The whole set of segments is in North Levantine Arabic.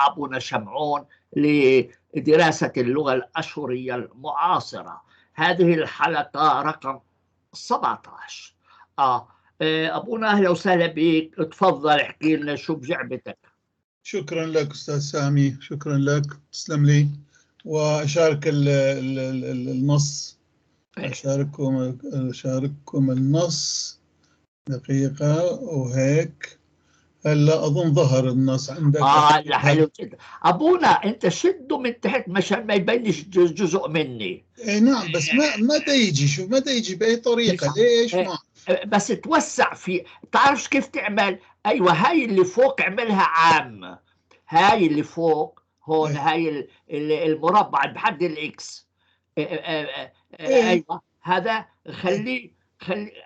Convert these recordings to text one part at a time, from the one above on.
مع أبونا شمعون لدراسة اللغة الأشورية المعاصرة. هذه الحلقة رقم 17. أبونا أهلا وسهلا بك، تفضل احكي لنا شو بجعبتك. شكرا لك أستاذ سامي، شكرا لك، تسلم لي. وأشارك النص، أشارككم النص دقيقة وهيك. هلا أظن ظهر النص عندك. لا حلو جدا أبونا، أنت شده من تحت مشان ما يبينش جزء مني. إيه نعم، بس ما دا يجي، شوف ما دا يجي بأي طريقة، ليش ما بس توسع فيه، بتعرفش كيف تعمل؟ أيوة، هاي اللي فوق اعملها عام، هاي اللي فوق هون، هاي المربع بحد ال X. أيوة هذا خليه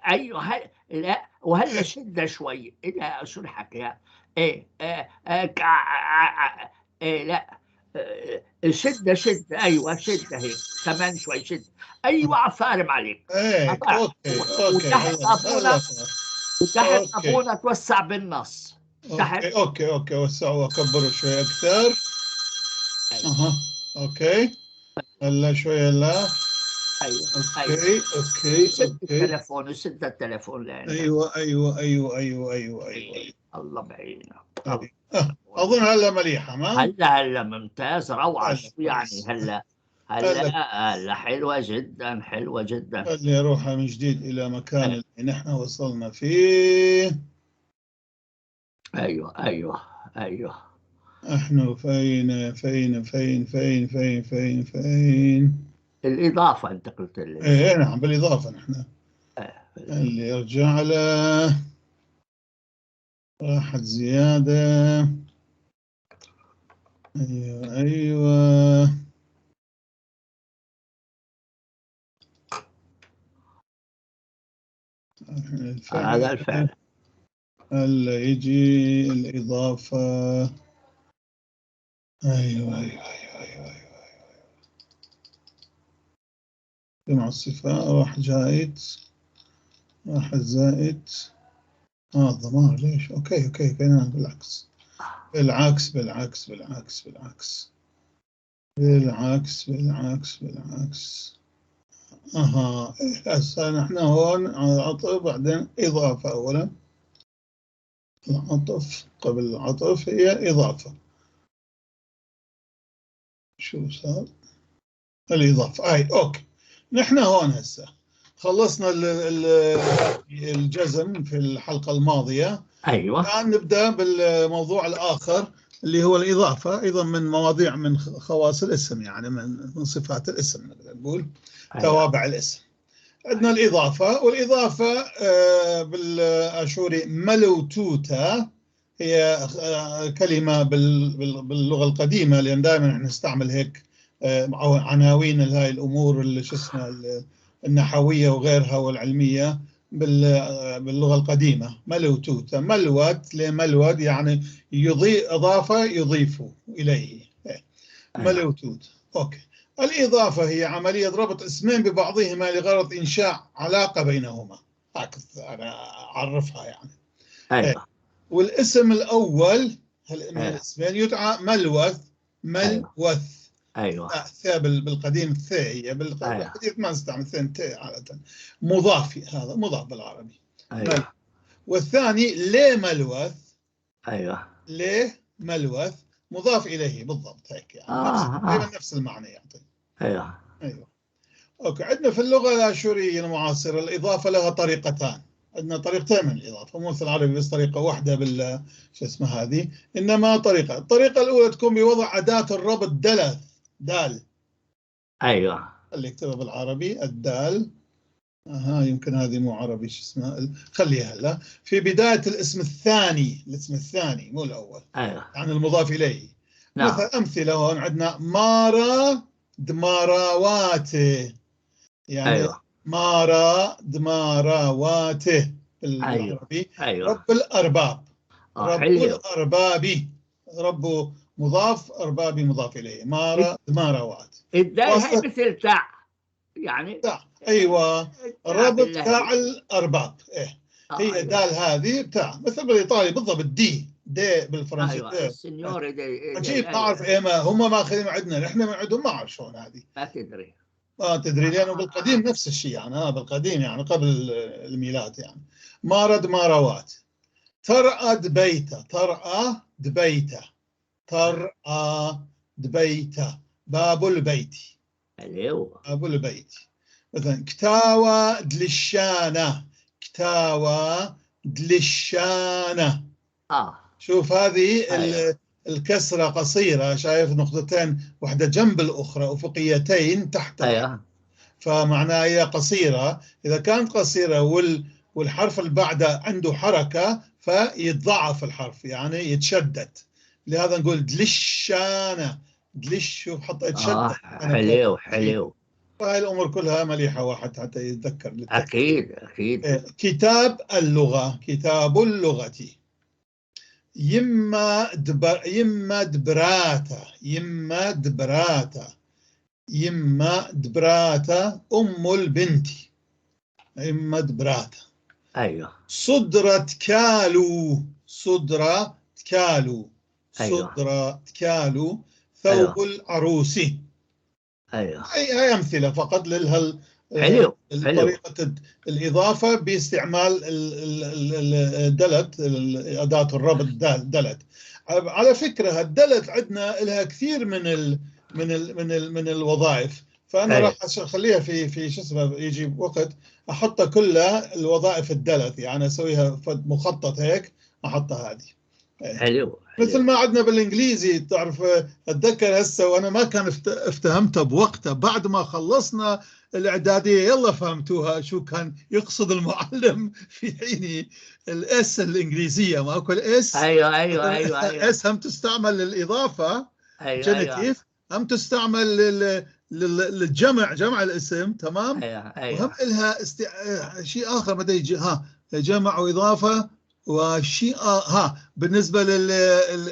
أيوة هاي، لا وهلا شدة شوي. لا شو الحكي؟ إيه إيه لا شدة شدة، أيوة شدة هيك كمان شوي شدة، أيوة عفارم عليك. إيه okay okay. وتحت أبونا، وتحت أبونا توسع بالنص تحت. okay okay، وسعوا وكبروا شوي أكثر. أها okay، هلا شوي هلا. ايوه okay okay. سد التليفون، سد التليفون. ايوه ايوه ايوه ايوه ايوه ايوه. الله بعينك. اظن هلا مليحة، ما هلا هلا ممتاز، روعه. شو يعني هلا هلا هلا حلوة جدا، حلوة جدا. خليني اروح من جديد الى مكان اللي نحن وصلنا فيه. ايوه ايوه ايوه. احنا فين فين فين فين فين فين فين؟ الإضافة أنت قلت لي. إيه نعم، بالإضافة نحن. اللي يرجع له راحت زيادة. أيوة أيوة. هذا الفعل. هلا يجي الإضافة. أيوة أيوة أيوة أيوة. جمع الصفة راح جائد، راح زائد. الضمائر ليش؟ okay okay okay، نعم بالعكس بالعكس بالعكس بالعكس بالعكس بالعكس بالعكس بالعكس. اها هسه نحن هون على العطف، بعدين إضافة. أولا العطف، قبل العطف هي إضافة. شو صار؟ الإضافة. أي okay، نحن هون هسه خلصنا الجزم في الحلقة الماضية. أيوة. الآن نبدأ بالموضوع الآخر اللي هو الإضافة، أيضا من مواضيع من خواص الاسم، يعني من صفات الاسم نقدر نقول. أيوة. توابع الاسم. عندنا الإضافة، والإضافة بالآشوري ملوتوتا، هي كلمة باللغة القديمة، لأن دائما نحن نستعمل هيك عناوين هاي الأمور اللي شو اسمها النحوية وغيرها والعلمية باللغة القديمة. ملوتوتا، ملوت لملود يعني يضيف، إضافة يضيف إليه. ملوتوت. okay. الإضافة هي عملية ربط اسمين ببعضهما لغرض إنشاء علاقة بينهما، هكذا أنا أعرفها يعني. أيوة. والاسم الأول من الاسمين يدعى ملوث. ملوث. ايوه. ثاء بالقديم ثاء، هي بالحديث ما نستعمل ثاء، تاء عادة. مضاف، هذا مضاف بالعربي. ايوه. والثاني ليه ملوث. ايوه ليه ملوث مضاف اليه بالضبط هيك يعني. تقريبا نفس المعنى يعطي. ايوه ايوه. okay، عندنا في اللغة الاشورية المعاصرة الاضافة لها طريقتان. عندنا طريقتين من الاضافة، مو مثل العربي بس طريقه واحدة بال شو اسمها هذه، انما طريقه. الطريقة الاولى تكون بوضع اداه الربط دلث، دال. ايوه، اللي اكتبها بالعربي الدال. اها يمكن هذه مو عربي، شو اسمها، خليها هلا في بداية الاسم الثاني، الاسم الثاني مو الاول. ايوه، يعني المضاف اليه. نعم. مثلا امثلة هون عندنا مارا دماراواته، يعني أيوة. مارا دماراواته بالعربي. أيوة. رب الارباب. رب حلو. الارباب، رب مضاف، اربابي مضاف اليه، مارا دماراوات. الدال هي مثل تاع يعني تاع. ايوه، رب تاع الارباب. ايه هي أيوة. دال هذه بتاع مثل بالايطالي بالضبط دي. des بالفرنسي. ايوه des. ال seigneur des. عجيب، ما اعرف ايه، ما هم ماخذين عندنا، نحن من عندهم، ما اعرف شلون هذه. ما تدري. ما تدري، لانه بالقديم نفس الشيء يعني، بالقديم يعني قبل الميلاد يعني. مارد ماروات. ترأى دبيته، ترأى دبيته، ترأى دبيته، باب البيت. حلو. باب البيت. مثلا كتاوى دلشانة، كتاوى دلشانة. شوف هذه الكسرة قصيرة، شايف نقطتين واحدة جنب الأخرى، أفقيتين تحت. فمعناها هي قصيرة. إذا كانت قصيرة والحرف اللي بعده عنده حركة فيتضاعف الحرف، يعني يتشدد. لهذا نقول دلشانة، دلش، شوف حط يتشدد. حلو حلو. فهاي الأمور كلها مليحة واحد حتى يتذكر. أكيد أكيد. كتاب اللغة، كتاب اللغة. يما دبر، يما دبراتا، يما دبراتا، يما دبراتا أم البنت، يما دبراتا. صدرة كالو، صدرة كالو، صدرة كالو، ثوب العروس. هاي أمثلة فقط للهل. حلو. طريقة الإضافة باستعمال الدلت، أداة الربط دلت. على فكرة الدلت عندنا لها كثير من الوظائف، فأنا راح أخليها في شو اسمه، يجي وقت أحطها كلها الوظائف الدلت، يعني أسويها فد مخطط هيك أحطها هذه. حلو. مثل ما عندنا بالإنجليزي، تعرف، أتذكر هسه وأنا ما كان افتهمتها بوقتها، بعد ما خلصنا الإعدادية يلا فهمتوها شو كان يقصد المعلم في حينه. ال s الإنجليزية، ما أكو ال s. أيوه. s هم تستعمل للإضافة، أيوه. genitive، هم تستعمل للجمع، جمع الاسم، تمام؟ أيوه. وهم إلها شيء آخر متى يجي، جمع وإضافة وشيء، بالنسبة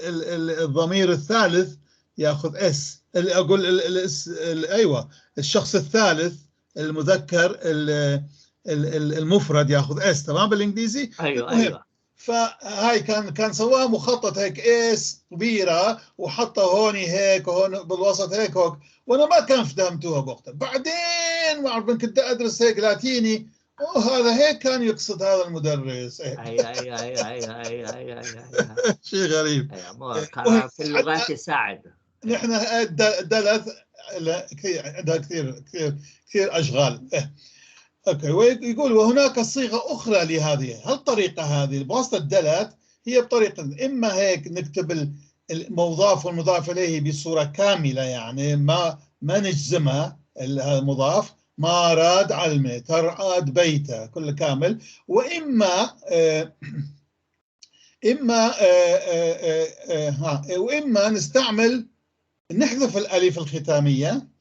للضمير الثالث ياخذ s، أقول ال s، أيوة، الشخص الثالث المذكر المفرد ياخذ s، تمام بالإنجليزي؟ المهم، فهاي كان سواها مخطط هيك s كبيرة وحطها هون هيك وهون بالوسط هيك هوك، وانا ما كان فهمتوها بوقتها. بعدين ما اعرف كنت ادرس هيك لاتيني، وهذا هيك كان يقصد هذا المدرس. إيه. أيوه. شيء غريب. أيوه، مو إيه. كان في اللغات يساعد. نحن دلت لا، كثير عندها كثير كثير كثير اشغال. إيه. okay، ويقول وهناك صيغة اخرى لهذه هالطريقة هذه بواسطة دلت، هي بطريقة اما هيك نكتب المضاف والمضاف اليه بصورة كاملة، يعني ما نجزمها المضاف، ما راد علمه ترعاد بيته كله كامل، واما اما ها، واما نستعمل نحذف الالف الختامية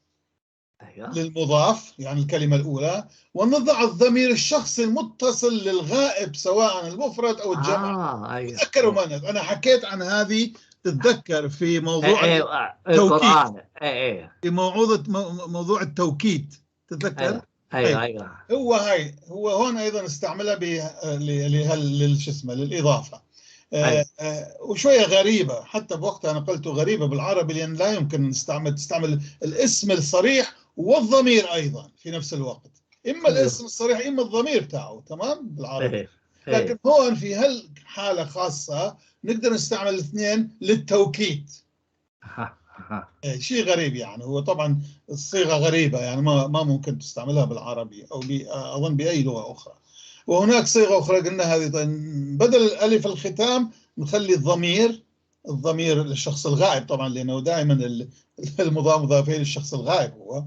للمضاف، يعني الكلمة الأولى، ونضع الضمير الشخصي المتصل للغائب سواء المفرد أو الجمع. أيوه. تذكروا مانت أنا حكيت عن هذه، تتذكر في موضوع التوكيد. القرآن. إيه. في موضوع التوكيد، تتذكر؟ أيوه. أيوه. أيوه. هو هاي، هو هون أيضا استعملها شو اسمه، للإضافة. وشوية غريبة حتى بوقتها أنا قلت غريبة بالعربي، لأن لا يمكن تستعمل الاسم الصريح والضمير أيضا في نفس الوقت، إما الاسم الصريح إما الضمير بتاعه، تمام بالعربي. لكن هون في هالحالة خاصة نقدر نستعمل الاثنين للتوكيد. شيء غريب يعني، هو طبعا الصيغة غريبة يعني ما ممكن تستعملها بالعربي أو أظن بأي لغة أخرى. وهناك صيغة أخرى قلنا هذه، طيب، بدل الألف الختام نخلي الضمير للشخص الغائب طبعا، لأنه دائما المضاف مضاف إليه للشخص الغائب هو،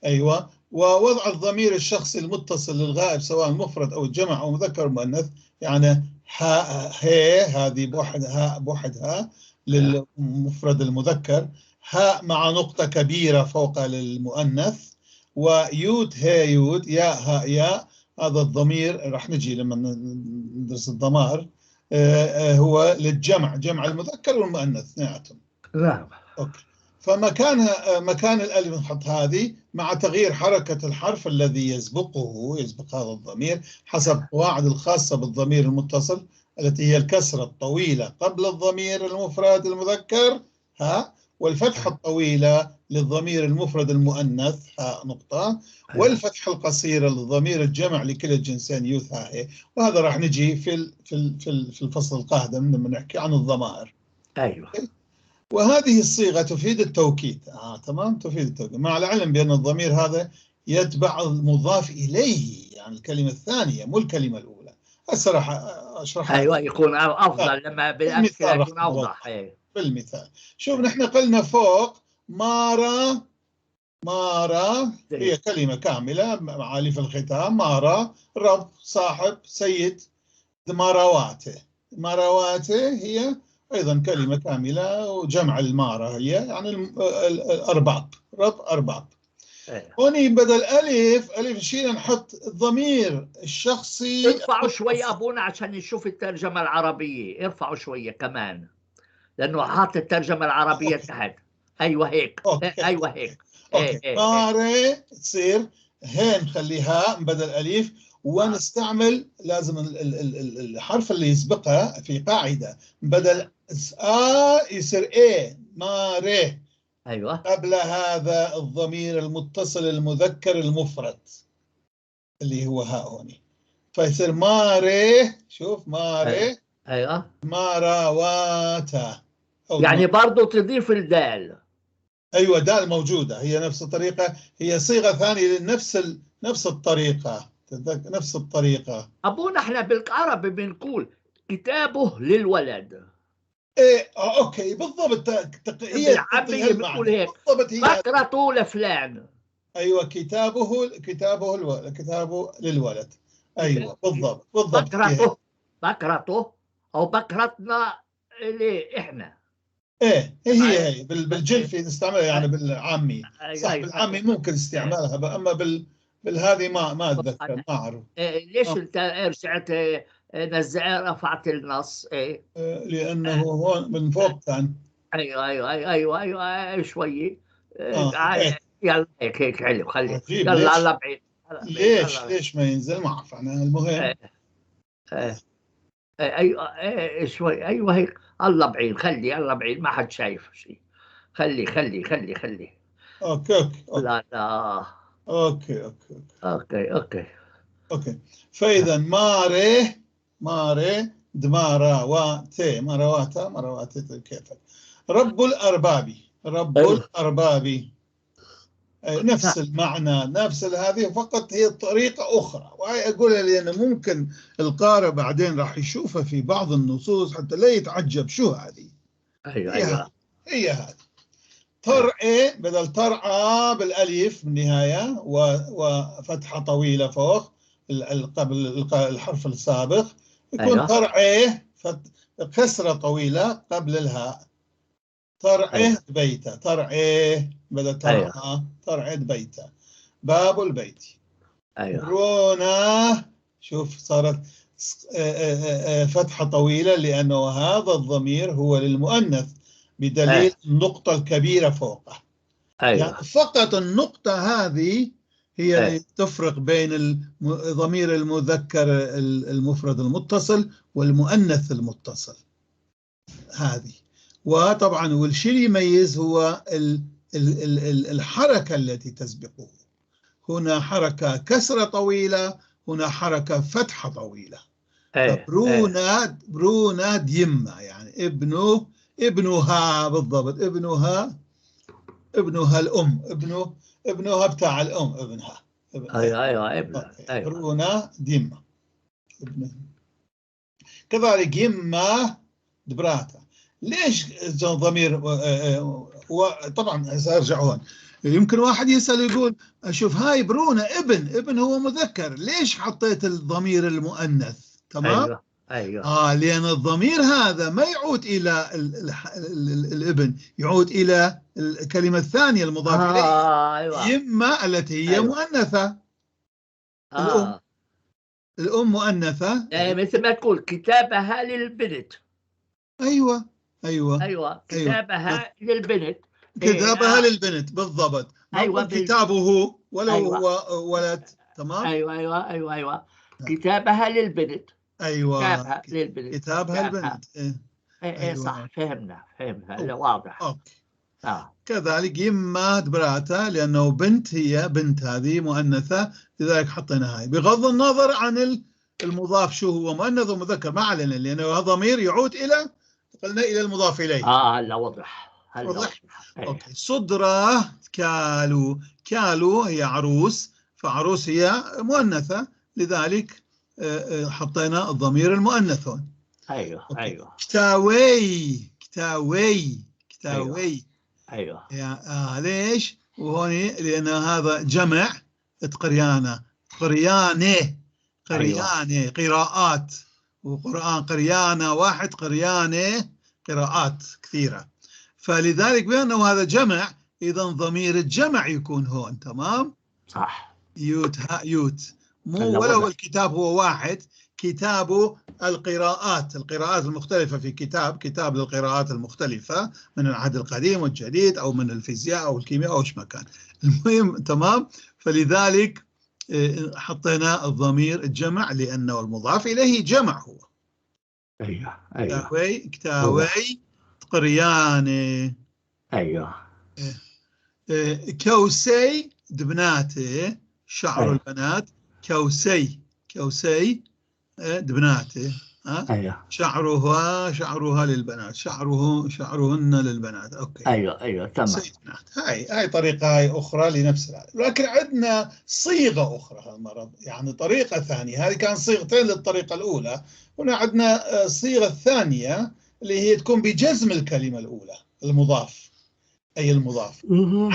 أيوة، ووضع الضمير الشخصي المتصل للغائب سواء مفرد أو جمع أو مذكر مؤنث، يعني ها هي هذه بوحدها، بوحدها للمفرد المذكر، هاء مع نقطة كبيرة فوق للمؤنث، ويوت هي يوت، ياء هاء ياء، هذا الضمير راح نجي لما ندرس الضمائر، هو للجمع، جمع المذكر والمؤنث اثنيناتهم. okay. فمكانها، مكان الألف نحط هذه مع تغيير حركة الحرف الذي يسبقه، يسبق هذا الضمير حسب قواعد الخاصة بالضمير المتصل. التي هي الكسرة الطويلة قبل الضمير المفرد المذكر ها، والفتحة الطويلة للضمير المفرد المؤنث ها نقطة، والفتحة القصيرة للضمير الجمع لكلا الجنسين يوث ها. وهذا راح نجي في الفصل القادم لما نحكي عن الضمائر. ايوه. وهذه الصيغة تفيد التوكيد. تمام، تفيد التوكيد، مع العلم بأن الضمير هذا يتبع المضاف إليه، يعني الكلمة الثانية مو الكلمة الأولى. هسه راح أشرحها. ايوه، يكون افضل لما بالامثلة يكون اوضح. بالمثال شوف، نحن قلنا فوق مارا، مارا هي كلمة كاملة مع ألف الختام، مارا رب صاحب سيد. مارواته، مارواته هي أيضا كلمة كاملة وجمع المارة هي يعني الأرباب، رب أرباب. هوني بدل ألف ألف شيء نحط الضمير الشخصي. ارفعوا شوي أبونا عشان نشوف الترجمة العربية، ارفعوا شوية كمان لأنه حاط الترجمة العربية تحت. أيوة هيك. okay. أيوة هيك. okay. ماري تصير هين، نخليها بدل أليف، ونستعمل لازم الحرف اللي يسبقها في قاعدة، بدل آ يصير إيه، ماري. أيوة. قبل هذا الضمير المتصل المذكر المفرد اللي هو ها هوني، فيصير ماري. شوف ماري. أيوة. ماراواتا. يعني برضو تضيف الدال. أيوة، دال موجودة، هي نفس الطريقة، هي صيغة ثانية لنفس نفس الطريقة، نفس الطريقة. أبونا احنا بالعربي بنقول كتابه للولد. ايه okay بالضبط، هي بالعامية بنقول هيك بالضبط، هي بكرته لفلان. ايوه، كتابه، كتابه الولد، كتابه للولد. ايوه بالضبط بالضبط. بكرته، بكرته او بكرتنا اللي احنا. ايه هي هي بالجلفي نستعملها يعني بالعامية. صح. أيوة. بالعامي ممكن استعمالها، اما بالهذه ما اتذكر، ما اعرف. إيه ليش انت رجعت رفعت النص؟ إيه لانه هون من فوق كان. ايوه ايوه ايوه ايوه ايوه شوي. إيه. يلا هيك هيك حلو، خلي يلا يلا بعيد. ليش ليش ما ينزل ما اعرف انا. المهم ايوه شوي، ايوه هيك، الله بعيد، خلي الله بعيد، ما حد شايف شيء. خلي خلي خلي خلي. okay okay. لا لا. okay okay okay okay okay. فاذا ماري، ماري دمارا واتي، مارواتا، مارواتي، كيفك. رب الارباب، رب الارباب، نفس المعنى، نفس هذه، فقط هي طريقة أخرى. وهي أقولها لأن ممكن القارئ بعدين راح يشوفها في بعض النصوص حتى لا يتعجب شو هذه. أيوة أيوة هي هذه. ترعي بدل ترعى بالألف بالنهاية وفتحة طويلة فوق قبل الحرف السابق، يكون أيوة. ترعي كسرة طويلة قبل الهاء. ترعه أيوة. بيته، ترعه بدل ترعى. أيوة. ترعه بيته، باب البيت. أيوة. رونا، شوف صارت فتحة طويلة لأنه هذا الضمير هو للمؤنث بدليل أيوة. النقطة الكبيرة فوقه. أيوة. يعني فقط النقطة هذه هي اللي أيوة. تفرق بين الضمير المذكر المفرد المتصل والمؤنث المتصل هذه. وطبعا والشيء اللي يميز هو الحركة التي تسبقه. هنا حركة كسرة طويلة، هنا حركة فتحة طويلة. برونا، برونا ديما، يعني ابنه، ابنها بالضبط، ابنها، ابنها الأم، ابنه، ابنها بتاع الأم، ابنها. أيوة أيوة ابنها. أيوة. برونا ديما، ابنها. كذلك يما دبراتا. ليش ضمير؟ وطبعا سأرجع هون، يمكن واحد يسأل يقول أشوف هاي برونا ابن، ابن هو مذكر، ليش حطيت الضمير المؤنث؟ تمام؟ أيوة. أيوة. لأن الضمير هذا ما يعود إلى ال ال ال الابن، يعود إلى الكلمة الثانية المضاف إليه. أيوة. يما التي هي أيوة. مؤنثة. الأم. الأم مؤنثة. مثل ما تقول كتابها للبنت. أيوة أيوة أيوة كتابها أيوة. للبنت. كتابها للبنت بالضبط. أيوة كتابه ولو أيوة. هو ولد. تمام. أيوة أيوة أيوة أيوة كتابها للبنت. ايوه، كتابها للبنت. كتابها البنت. إيه إيه صح، فهمنا هلا واضح. okay. كذلك يما براتا، لانه بنت، هي بنت، هذه مؤنثة، لذلك حطينا هاي بغض النظر عن المضاف شو هو، مؤنث ومذكر ما علينا، لانه هذا ضمير يعود الى، قلنا الى المضاف اليه. هلا وضح، هلا وضح. okay. صدرة كالو، كالو هي عروس، فعروس هي مؤنثة، لذلك حطينا الضمير المؤنث هون. ايوه. okay. ايوه. كتاوي، كتاوي، كتاوي. ايوه. ليش؟ وهون لأن هذا جمع قريانة، قريانة، قريانة. أيوة. قراءات، وقرآن قريانة واحد، قريانة قراءات كثيرة، فلذلك بأنه هذا جمع إذا ضمير الجمع يكون هون. تمام؟ صح. يوت، ها يوت، مو ولو الكتاب هو واحد، كتاب القراءات، القراءات المختلفة في كتاب، كتاب للقراءات المختلفة من العهد القديم والجديد، أو من الفيزياء أو الكيمياء أو إيش ما كان، المهم. تمام؟ فلذلك حطينا الضمير الجمع لأنه المضاف إليه جمع هو. أيوه أيوه. كتاوي، كتاوي، قرياني. أيوه. كوسي دبناتي، شعر. أيوه. البنات، كوسي، كوسي دبناته. أيوه. شعرها، شعرها للبنات، شعره، شعرهن للبنات. okay. أيوه أيوه تمام. سيدنات. هاي طريقة، هاي أخرى لنفس العدد، لكن عندنا صيغة أخرى هالمرة، يعني طريقة ثانية. هذه كان صيغتين للطريقة الأولى، هنا عندنا الصيغة الثانية اللي هي تكون بجزم الكلمة الأولى المضاف، أي المضاف،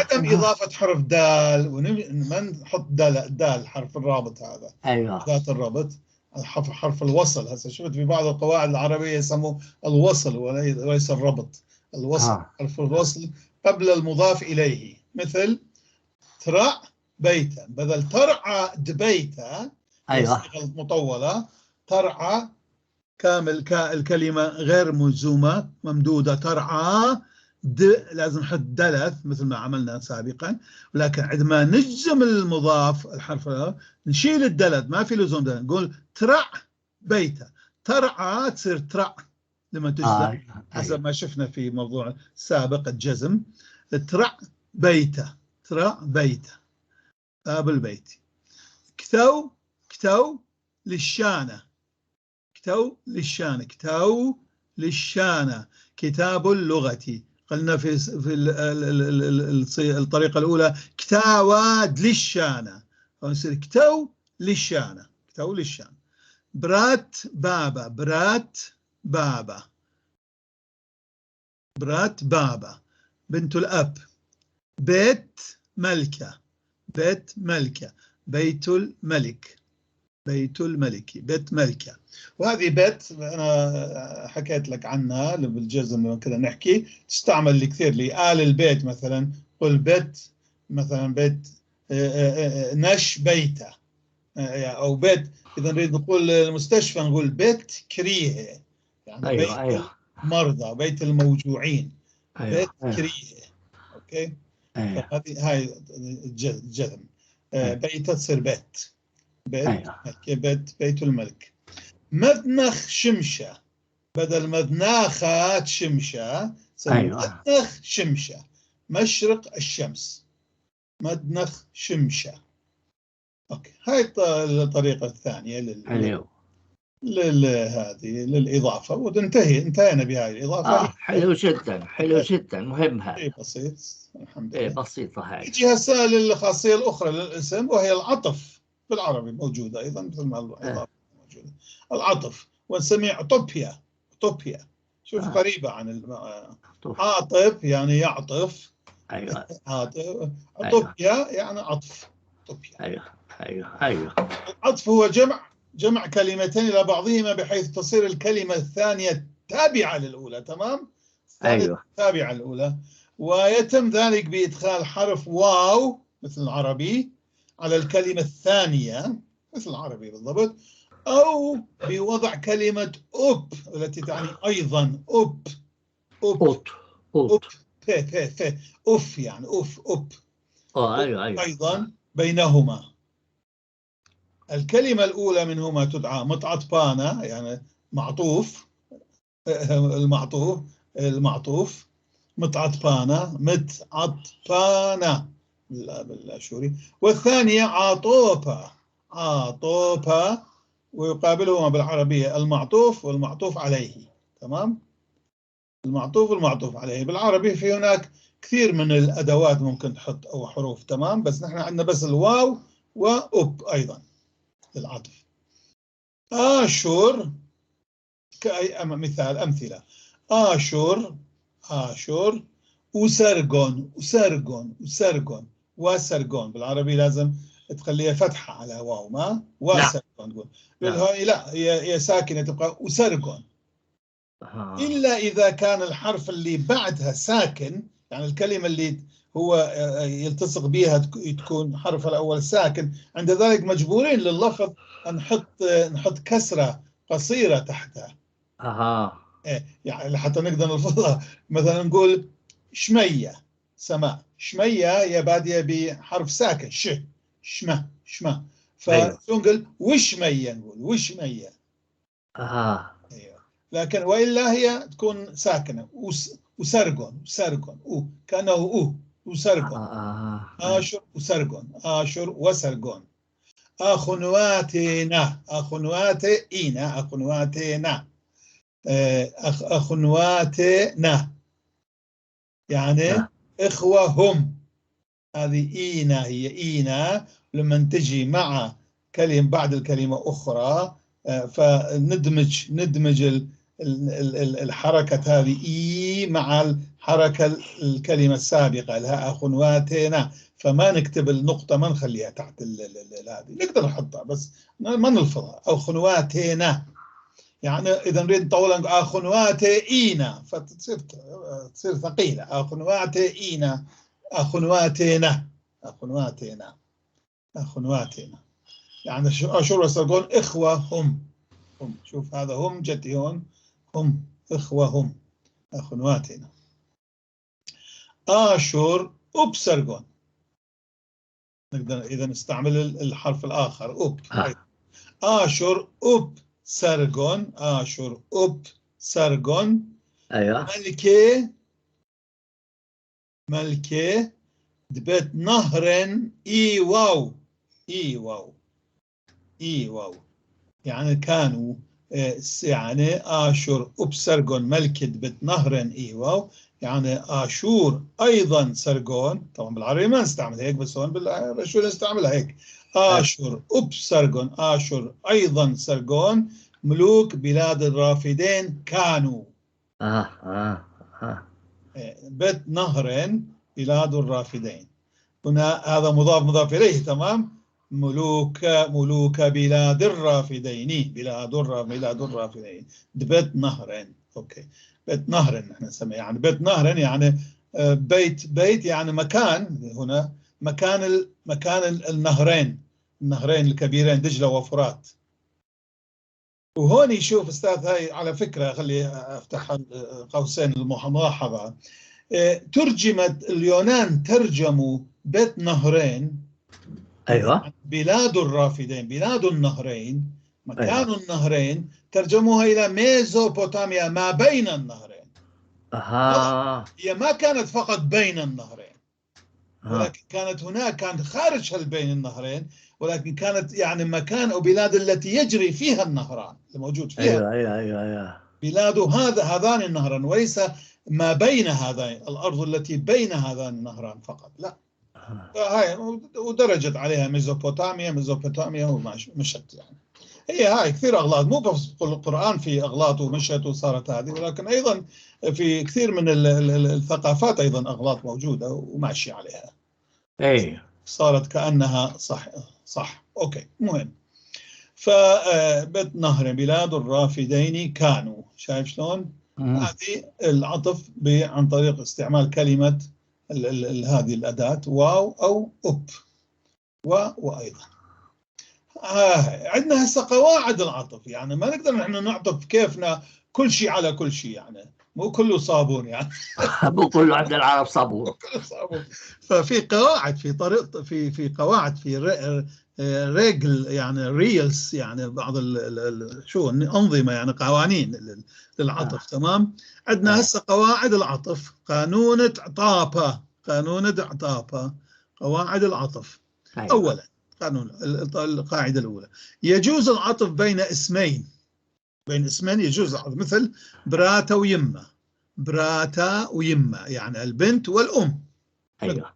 عدم إضافة حرف دال، وما نحط دال، دال حرف الرابط هذا. أيوه. ذات الرابط، حرف الوصل. هسه شفت في بعض القواعد العربية يسموه الوصل وليس الربط، الوصل. حرف الوصل قبل المضاف إليه، مثل ترع بيتا بدل ترعى دبيتا. أيوه. المطولة ترعى كامل، الكلمة غير ملزومة ممدودة، ترعى د، لازم نحط دلث مثل ما عملنا سابقا، ولكن عندما نجزم المضاف الحرف نشيل الدلث، ما في لزوم دلث، نقول ترع بيتا، ترعى تصير ترع لما تجزم. حسب ما شفنا في موضوع سابق الجزم، ترع بيتا، ترع بيتا، باب البيت. كتو، كتو للشانة، كتو للشانة، كتو للشانة، كتاب اللغة. قلنا في الطريقة الأولى كتاواد للشانة، فنصير كتو للشانة، كتو للشانة. برات بابا، برات بابا، برات بابا، بنت الأب. بيت ملكة، بيت ملكة، بيت الملك، بيت الملك، بيت ملكة. وهذه بيت أنا حكيت لك عنها بالجزم لما كنا نحكي، تستعمل كثير لآل البيت مثلا، قل بيت مثلا، بيت نش بيته، أو بيت، إذا نريد نقول المستشفى نقول بيت كريه، يعني. أيوة. بيت أيوة. المرضى، بيت الموجوعين. أيوة. بيت أيوة. كريه. okay. أيوة. هذه هاي الجزم. أيوة. بيت تصير بيت، بيت. أيوة. بيت، بيت الملك. مذنخ شمشة بدل مذناخات شمشة. أيوة. مذنخ شمشة، مشرق الشمس، مذنخ شمشة. okay، هاي الطريقة الثانية حلو. هذه للإضافة، وتنتهي، انتهينا بهذه الإضافة. حلو جدا، حلو جدا، مهم هذا. شيء بسيط الحمد إيه لله. بسيطة هاي. نجي هسه للخاصية الأخرى للاسم، وهي العطف. بالعربي موجودة أيضا مثل ما الإضافة موجودة، العطف، ونسميه عطوبيا، عطوبيا. شوف. قريبة عن عطف. عاطف يعني يعطف. أيوة. عاطف، عطوبيا يعني عطف، عطوبيا. أيوه. العطف هو جمع كلمتين إلى بعضهما بحيث تصير الكلمة الثانية تابعة للأولى. تمام؟ الثانية أيوه. تابعة للأولى، ويتم ذلك بإدخال حرف واو مثل العربي على الكلمة الثانية مثل العربي بالضبط، أو بوضع كلمة أوب التي تعني أيضا، أوب، أوب. أوت، أوت. أوب، ف ف ف أوف، يعني أوف، أوب. أيوه أيوه. أيضا بينهما. الكلمة الأولى منهما تدعى متعطبانة، يعني معطوف، المعطوف، المعطوف متعطبانة، متعطبانة بالآشوري. والثانية عاطوبة، عاطوبة، ويقابلهما بالعربية المعطوف والمعطوف عليه. تمام؟ المعطوف والمعطوف عليه. بالعربي في هناك كثير من الأدوات ممكن تحط أو حروف، تمام؟ بس نحن عندنا بس الواو وأب أيضا للعطف. آشور كأي مثال، أمثلة: آشور، آشور، وسرجون، وسرجون، وسرجون، وسرجون. بالعربي لازم تخليها فتحة على واو، ما وسرجون تقول. بالهاي لا، هي ساكنة تبقى وسرجون. إلا إذا كان الحرف اللي بعدها ساكن، يعني الكلمة اللي هو يلتصق بها تكون حرف الأول ساكن، عند ذلك مجبورين لللفظ نحط كسرة قصيرة تحتها. يعني حتى نقدر نلفظها. مثلا نقول شمية، سماء، شمية هي بادية بحرف ساكن، ش، شمة، شمة، فنقول وشمية، نقول وشمية. أيوة. لكن وإلا هي تكون ساكنة، وسرجون، وسرجون، أو كأنه أو، وسرجون. آشر وسرجون، آشر وسرجون. أخنواتنا، أخنواتينا، أخنواتنا، أخنواتنا، يعني إخوة هم. هذه إينا، هي إينا لما تجي مع كلمة بعد الكلمة أخرى، فندمج، ندمج الحركة هذه إي مع الحركة الكلمة السابقة لها أخنواتنا، فما نكتب النقطة، ما نخليها تحت هذه، نقدر نحطها بس ما نلفظها. أخنواتنا، يعني إذا نريد نطولها أخنواتينا فتصير تصير ثقيلة. أخنواتينا، أخنواتنا، أخنواتنا، أخنواتنا، يعني أشور وسرجون إخوة هم، هم. شوف هذا هم جتي هون، هم إخوة هم، أخنواتنا. آشور أبسرجون، نقدر إذا نستعمل الحرف الآخر أب. آشور أب سرجون، آشور أب سرجون. أيوة. ملكي، ملكي دبت نهر إي واو، إي واو، إي واو، يعني كانوا، يعني آشور أب سرجون ملكة دبت نهر إي واو، يعني آشور أيضا سرجون. طبعا بالعربي ما نستعمل هيك، بس هون بالآشور نستعملها هيك. آشور أب سرجون، آشور أيضا سرجون، ملوك بلاد الرافدين كانوا. بيت نهر بلاد الرافدين. هنا هذا مضاف مضاف إليه، تمام؟ ملوك، ملوك بلاد الرافدين، بلاد بلاد الرافدين، بيت نهر. okay، بيت نهر نحن نسميه، يعني بيت نهر يعني بيت، بيت يعني مكان، هنا مكان مكان النهرين، النهرين الكبيرين دجلة وفرات. وهون يشوف استاذ، هاي على فكرة خلي افتح قوسين الملاحظة، ترجمت اليونان، ترجموا بيت نهرين، ايوه، بلاد الرافدين، بلاد النهرين، مكان، أيوة. النهرين، ترجموها الى ميزوبوتاميا، ما بين النهرين. هي ما كانت فقط بين النهرين، ولكن كانت هناك، كانت خارج بين النهرين، ولكن كانت يعني مكان أو بلاد التي يجري فيها النهران، الموجود فيها. أيوة أيوة أيوة أيوة. بلاد هذا، هذان النهران، وليس ما بين هذين، الأرض التي بين هذان النهران فقط، لا. هاي ودرجت عليها ميزوبوتاميا، ميزوبوتاميا ومشت. يعني هي هاي كثير أغلاط، مو بس القرآن في أغلاط ومشت وصارت هذه، ولكن أيضا في كثير من الثقافات أيضا أغلاط موجودة وماشي عليها. أي صارت كأنها صح، صح. okay، مهم. فبيت نهر بلاد الرافدين كانوا، شايف شلون؟ هذه العطف عن طريق استعمال كلمة ال ال ال هذه الأداة واو أو أب وأيضا. عندنا هسه قواعد العطف، يعني ما نقدر نحن نعطف كيفنا كل شيء على كل شيء، يعني مو كله صابون يعني. مو كله عند العرب صابون. كله صابون. ففي قواعد، في طريق، في قواعد، في règles، يعني règles، يعني بعض ال شو أنظمة، يعني قوانين للعطف. تمام. عندنا هسه قواعد العطف، قانون عطابة، قانون عطابة، قواعد العطف. أيوة. أولا قانون القاعدة الأولى، يجوز العطف بين اسمين، بين اسمين يجوز العطف، مثل براتا ويمة، براتا ويمة يعني البنت والأم. أيوة.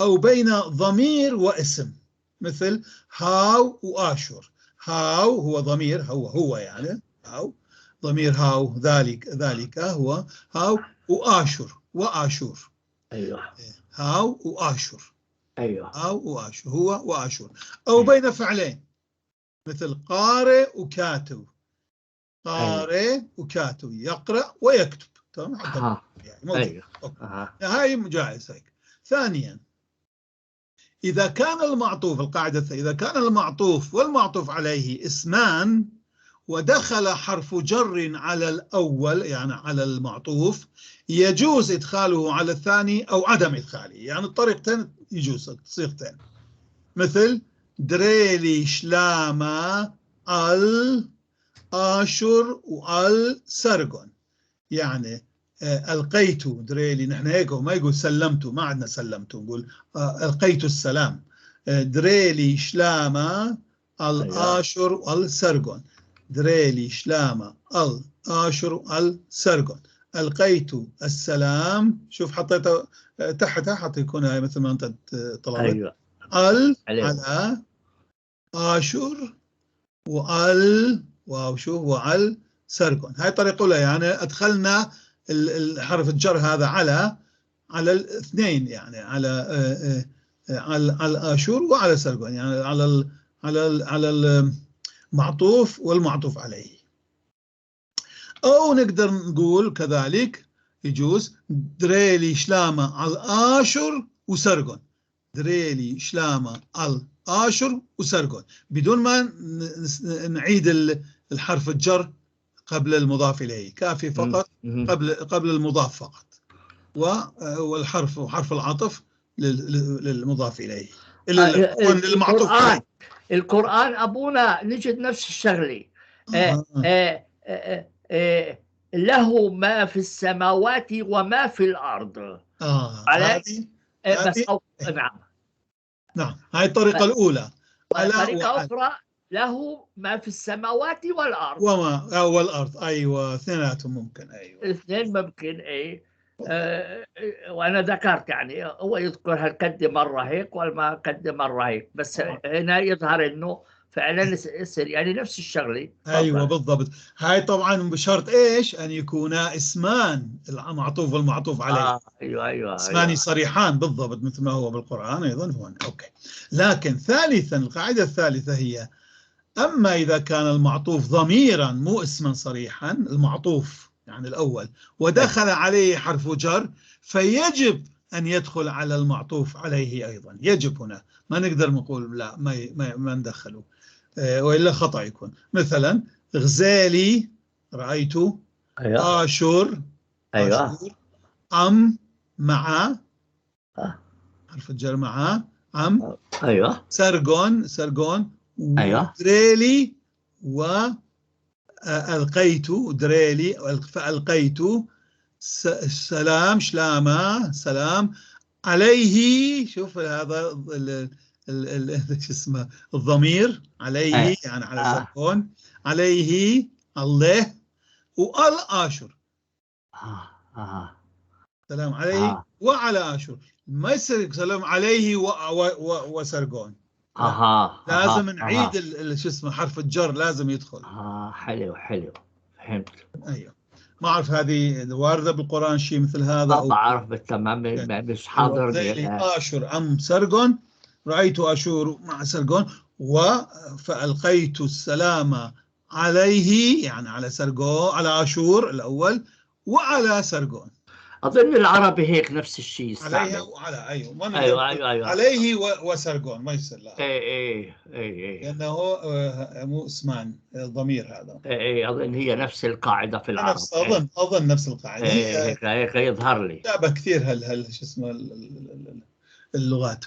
أو بين ضمير واسم، مثل هاو وآشور. هاو هو ضمير، هو هو يعني هاو ضمير، هاو ذلك، ذلك هو هاو، وآشور، وآشور. أيوة. هاو وآشور. أيوة. هاو وآشور، هو وآشور. أو أيوة. بين فعلين، مثل قارئ وكاتب، قارئ أيوة. وكاتب، يقرأ ويكتب. تمام. يعني موجود. أيوة. هاي جائز هيك. ثانيا، إذا كان المعطوف، القاعدة الثانية، إذا كان المعطوف والمعطوف عليه اسمان ودخل حرف جر على الأول، يعني على المعطوف، يجوز إدخاله على الثاني أو عدم إدخاله، يعني الطريقتين يجوز، الصيغتين. مثل دريلي شلاما الآشور والسرغون، يعني ألقيت دريلي، نحن هيك ما يقول سلمت، ما عندنا سلمت، نقول ألقيت السلام. دريلي شلاما الآشور والسرغون، دريلي شلاما الآشور السرغون، ألقيت السلام. شوف حطيته تحتها حتى يكون هاي مثل ما أنت طلبت. أيوة. ال على آشور وال واو، شوف وعل سرغون. هاي طريقة أولى، يعني أدخلنا الحرف الجر هذا على على الاثنين، يعني على على على آشور وعلى سرغون، يعني على ال على ال على المعطوف والمعطوف عليه. أو نقدر نقول كذلك يجوز دريلي شلامة على آشور وسرغون، دريلي شلامة على آشور وسرغون، بدون ما نعيد الحرف الجر قبل المضاف إليه، كافي فقط قبل المضاف فقط، والحرف وحرف العطف للمضاف إليه، للمعطوف. القرآن أبونا نجد نفس الشغلة. له ما في السماوات وما في الأرض. على بس أو... نعم نعم، هاي الطريقة الأولى. طريقة أخرى له ما في السماوات والأرض، وما والأرض. أيوة، اثنيناتهم ممكن. أيوة اثنين ممكن. أي وأنا ذكرت يعني هو يذكر هالكد مرة هيك والما كد مرة هيك، بس هنا يظهر إنه فعلا يصير يعني نفس الشغلة. أيوة بالضبط. هاي طبعا بشرط إيش؟ أن يكونا اسمان، المعطوف والمعطوف عليه. أيوة أيوة، اسمان أيوة. صريحان بالضبط مثل ما هو بالقرآن أيضا هون. okay. لكن ثالثا، القاعدة الثالثة هي أما إذا كان المعطوف ضميرا مو اسما صريحا، المعطوف يعني الأول، ودخل عليه حرف جر، فيجب أن يدخل على المعطوف عليه أيضا. يجب هنا، ما نقدر نقول لا ما ندخله، وإلا خطأ يكون. مثلا غزالي رأيت، أيوة. آشور، أيوة. آشور أم مع حرف الجر مع أم، أيوة. سرغون، سرغون، أيوة. دريلي وألقيت، دريلي فألقيت سلام شلامة سلام عليه. شوف هذا شو اسمه الضمير عليه، يعني على سرغون، عليه الله والآشور. سلام عليه وعلى آشور، ما يصير سلام عليه وسرغون. لازم نعيد شو اسمه حرف الجر لازم يدخل. حلو حلو، فهمت. ايوه، ما اعرف هذه وارده بالقران شيء مثل هذا؟ ما بعرف بالتمام، مش حاضر. آشور ام سرغون، رايت اشور مع سرغون، فالقيت السلام عليه، يعني على سرغون، على اشور الاول وعلى سرغون. اظن العربي هيك نفس الشيء عليه وعلى. ايوه ايوه ايوه ايوه، عليه وسرغون ما يصير. لا اي اي اي اي، لانه مو اسمان الضمير هذا. اي اي، اظن هي نفس القاعده في العرب. نفس اظن نفس القاعده. اي هيك هيك يظهر لي شابه كثير هال شو اسمه اللغات.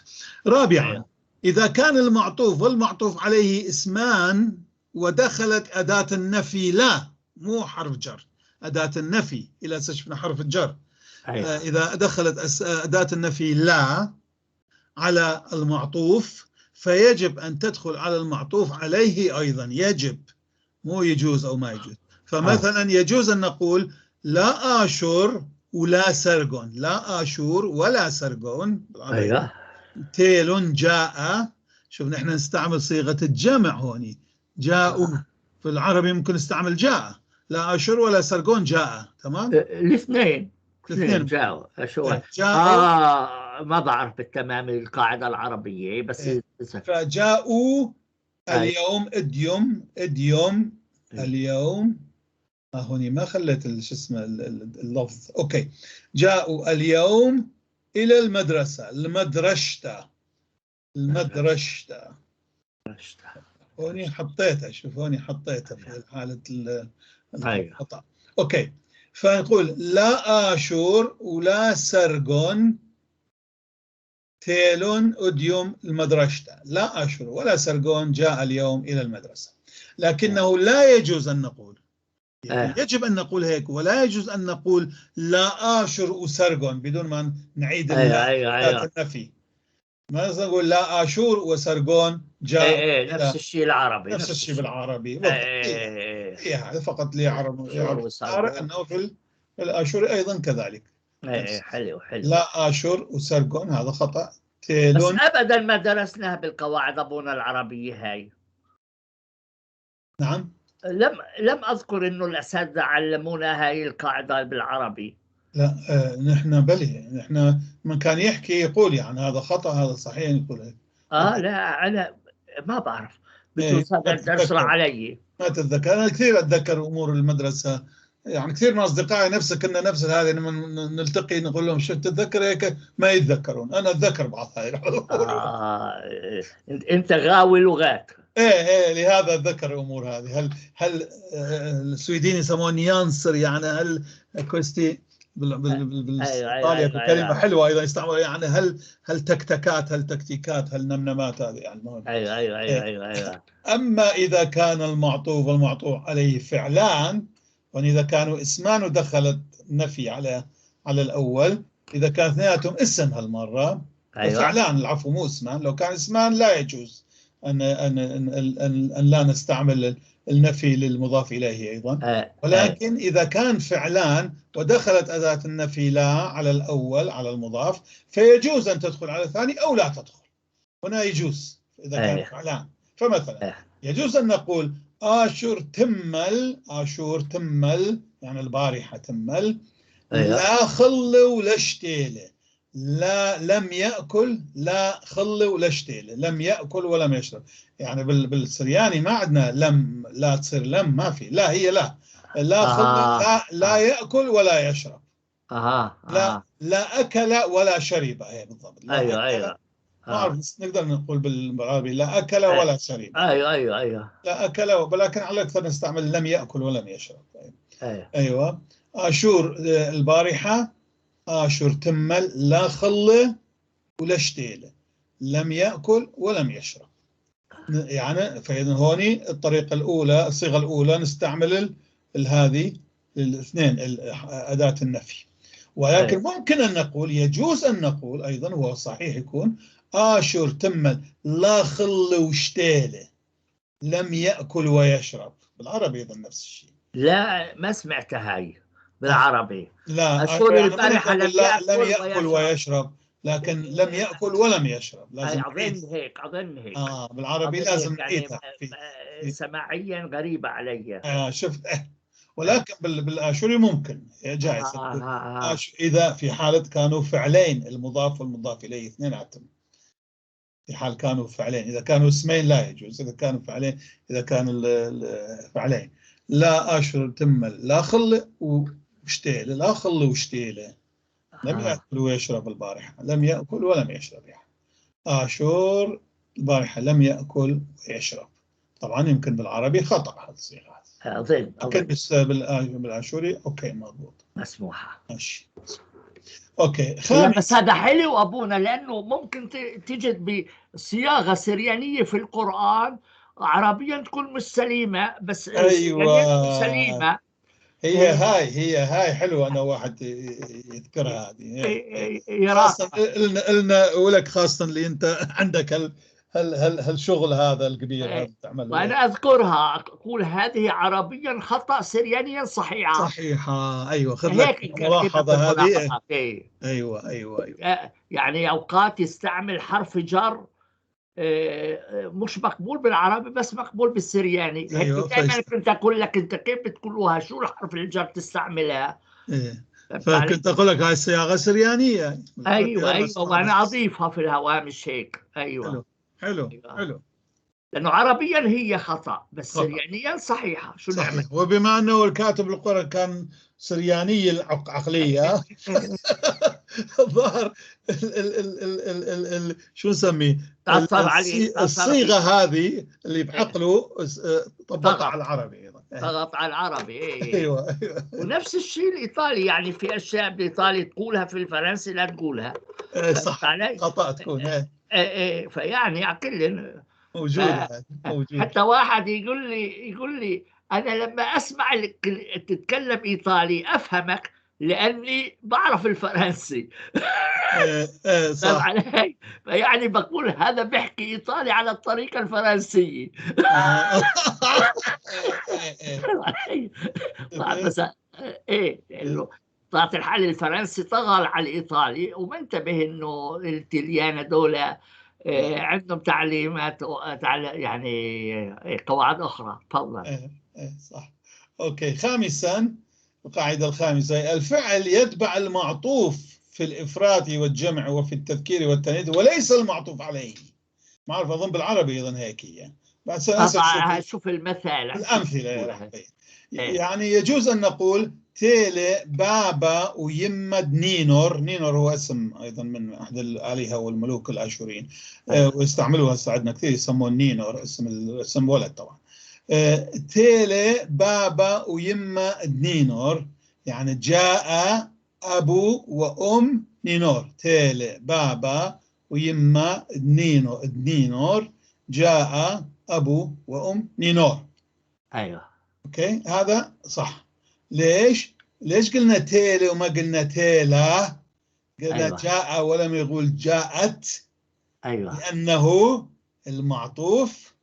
رابعا، إذا كان المعطوف والمعطوف عليه اسمان ودخلت أداة النفي لا، مو حرف جر، أداة النفي، إلى شفنا حرف الجر. أيوة. إذا دخلت أداة النفي لا على المعطوف فيجب أن تدخل على المعطوف عليه أيضا، يجب، مو يجوز أو ما يجوز. فمثلا يجوز أن نقول لا آشور ولا سرقون، لا آشور ولا سرقون. أيوة. تيل جاء، شوف نحن نستعمل صيغة الجمع هوني، جاءوا، في العربي ممكن نستعمل جاء، لا آشور ولا سرقون جاء، تمام؟ الاثنين جاءوا. شو جاءوا؟ ما بعرف بالتمام القاعدة العربية بس. فجاءوا اليوم، اديوم اديوم اليوم، هوني ما خليت شو اسمه اللفظ، okay. جاءوا اليوم الى المدرسة، المدرشتة، المدرشتة هوني حطيتها، شوف هوني حطيتها في حالة الخطأ. okay، فنقول لا آشور ولا سرقون تيلون أديوم المدرشتة، لا آشور ولا سرقون جاء اليوم إلى المدرسة. لكنه لا يجوز أن نقول، يعني يجب أن نقول هيك، ولا يجوز أن نقول لا آشور وسرقون بدون ما نعيد النفي. ما نقول لا آشور وسرقون جاء، نفس الشيء العربي، نفس الشيء بالعربي. هذا فقط ليعرف أنه في الآشوري أيضا كذلك. حلو حلو. لا آشور وسرقون هذا خطأ. بس أبدا ما درسناها بالقواعد أبونا العربية هاي. نعم. لم أذكر إنه الأساتذة علمونا هاي القاعدة بالعربي. لا نحن بلي نحن من كان يحكي يقول يعني هذا خطأ هذا صحيح يقول هيك. لا أنا ما بعرف، بجوز هذا الدرس راح علي. ما تتذكر. أنا كثير أتذكر أمور المدرسة، يعني كثير من أصدقائي نفس كنا نفس هذه لما نلتقي نقول لهم شو تتذكر هيك ما يتذكرون. أنا أتذكر بعض هاي الأمور. أنت غاوي لغات. ايه لهذا اتذكر الامور هذه. هل السويدين يسمون nyanser، يعني هل questi بالايطاليا كلمة حلوة ايضا يستعملوا، يعني هل تكتكات، هل تكتيكات، هل نمنمات هذه يعني. المهم ايوه ايوه ايوه ايوه, أيوة. اما اذا كان المعطوف والمعطوف عليه فعلان، واذا كانوا اسمان ودخلت نفي على الاول، اذا كان اثنيناتهم اسم هالمرة. أيوة. فعلان، العفو مو اسمان، لو كان اسمان لا يجوز أن أن أن أن, أن لا نستعمل النفي للمضاف إليه أيضا. ولكن إذا كان فعلان ودخلت أداة النفي لا على الأول على المضاف، فيجوز أن تدخل على الثاني أو لا تدخل. هنا يجوز إذا كان فعلان. فمثلا يجوز أن نقول آشور تمل، آشور تمل يعني البارحة تمل، لا خل ولا شتيله، لا لم يأكل، لا خل ولا شتيله، لم يأكل ولم يشرب. يعني بالسرياني ما عندنا لم، لا تصير لم، ما في لا، هي لا، لا خل، لا, لا يأكل ولا يشرب. لا لا أكل ولا شرب، هي بالضبط. لا أيوه أيوه. ما أعرف نقدر نقول بالعربي لا أكل ولا شرب. أيوه أيوه أيوه. لا أكل، ولكن على الأكثر نستعمل لم يأكل ولم يشرب. أيوه. أيوه. آشور البارحة، آشور تمل، لا خل ولا شتيلة، لم يأكل ولم يشرب. يعني فإذا هوني الطريقة الأولى، الصيغة الأولى نستعمل هذه الاثنين أداة النفي. ولكن ممكن أن نقول، يجوز أن نقول أيضا، هو صحيح يكون آشور تمل لا خل وشتيلة، لم يأكل ويشرب. بالعربي أيضا نفس الشيء. لا ما سمعت هاي بالعربي. لا أشور البارحة لم يأكل ويشرب، لكن لم يأكل ولم يشرب لازم. أظن هيك، أظن هيك. بالعربي لازم يعني سماعيا غريبة علي. شفت. ولكن بالآشوري ممكن جائز. إذا في حالة كانوا فعلين، المضاف والمضاف إليه اثنين عتم. في حال كانوا فعلين، إذا كانوا اسمين لا يجوز، إذا كانوا فعلين، إذا كانوا فعلين لا آشور تمل لا خل وشتيلة، لا خل وشتيلة، لم يأكل ويشرب البارحة، لم يأكل ولم يشرب. يعني آشور البارحة لم يأكل ويشرب. طبعا يمكن بالعربي خطأ هذه الصيغة، أظن لكن بالآشوري okay مضبوط مسموحة. ماشي. okay. لا بس هذا حلو أبونا، لأنه ممكن تجد بصياغة سريانية في القرآن عربيا تكون مش سليمة، بس أيوة سليمة. هي هاي حلوة أنه واحد يذكرها هذه، خاصة لنا ولك، خاصة اللي أنت عندك هالشغل هذا الكبير هذا تعمله. وأنا أذكرها، أقول هذه عربيا خطأ، سريانيا صحيحة. صحيحة، أيوة، خذ لك ملاحظة هذه. أيوة أيوة أيوة. يعني أوقات يستعمل حرف جر مش مقبول بالعربي بس مقبول بالسرياني. أيوة، دائما كنت أقول لك أنت كيف بتقولوها، شو الحرف الجر تستعملها؟ إيه. فكنت أقول لك هاي الصياغة سريانية. أيوة أيوة، وأنا أضيفها في الهوامش هيك. أيوة حلو حلو. أيوة. حلو، لأنه عربيا هي خطأ بس سريانيا صحيحة. شو نعمل؟ وبما أنه الكاتب القرآن كان سرياني العقلية الظاهر ال ال ال ال ال ال شو نسميه الصيغة هذه اللي بعقله طبقها على العربي أيضا. ضغط على العربي. إيه. أيوة أيوة. ونفس الشيء الإيطالي، يعني في أشياء بالإيطالي تقولها في الفرنسي لا تقولها. صح، خطأ تكون. إيه. فيعني على كل موجود موجود. حتى واحد يقول لي أنا لما أسمع تتكلم إيطالي أفهمك لأني بعرف الفرنسي. صح. فيعني بقول هذا بيحكي إيطالي على الطريقة الفرنسية. بس إيه، إنه طلعت الحال الفرنسي طغى على الإيطالي، وما انتبه إنه التليان دول عندهم تعليمات يعني قواعد أخرى. تفضل. إيه صح. okay. خامسا، القاعدة الخامسة: الفعل يتبع المعطوف في الإفراد والجمع وفي التذكير والتأنيث وليس المعطوف عليه. ما أعرف، أظن بالعربي أيضا هيك هي. بس شوف المثال، الأمثلة. يعني يجوز أن نقول تيلي بابا ويمد نينور. نينور هو اسم أيضا من أحد الآلهة والملوك الآشوريين، ويستعملوها هسه عندنا كثير، يسمون نينور اسم ولد طبعا. تيلي بابا ويما نينور، يعني جاء أبو وأم نينور. تيلي بابا ويما نينور، جاء أبو وأم نينور. أيوه. okay، هذا صح. ليش؟ ليش قلنا تيلي وما قلنا تيلا؟ قلنا أيوة. جاء ولم يقول جاءت. أيوة. لأنه المعطوف.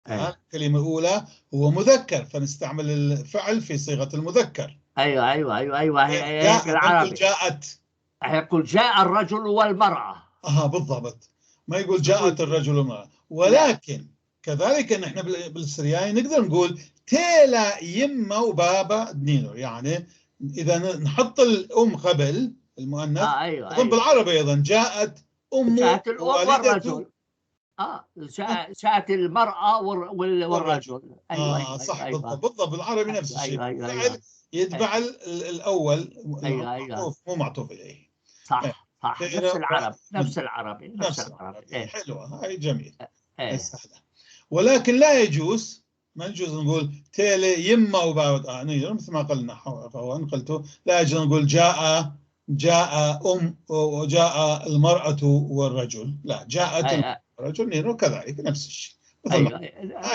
أيوة. الكلمة الأولى هو مذكر، فنستعمل الفعل في صيغة المذكر. أيوة أيوة أيوة أيوة. هيك العربي جاءت، يقول جاء الرجل والمرأة. بالضبط، ما يقول جاءت الرجل والمرأة. ولكن كذلك نحن بالسرياني نقدر نقول تيلا يما وبابا نينور، يعني إذا نحط الأم قبل المؤنث. أيوة أيوة. بالعربي أيضا جاءت أم، جاءت الأم والرجل. جاءت المرأة والرجل. أيوة أيوة. صح. أيوة. بالضبط بالعربي نفس الشيء. أيوة أيوة. أيوة. يتبع الأول. أيوة أيوة. مو معطوف إليه. صح صح. نفس العرب، نفس العربي، نفس العربي. حلوة هاي، جميل. سهلة. ولكن لا يجوز، ما يجوز نقول تيلي يما وبابا نينور مثل ما قلنا ونقلته. لا يجوز نقول جاء أم وجاء المرأة والرجل. لا، جاءت الرجل نينور كذلك نفس الشيء. أيوة.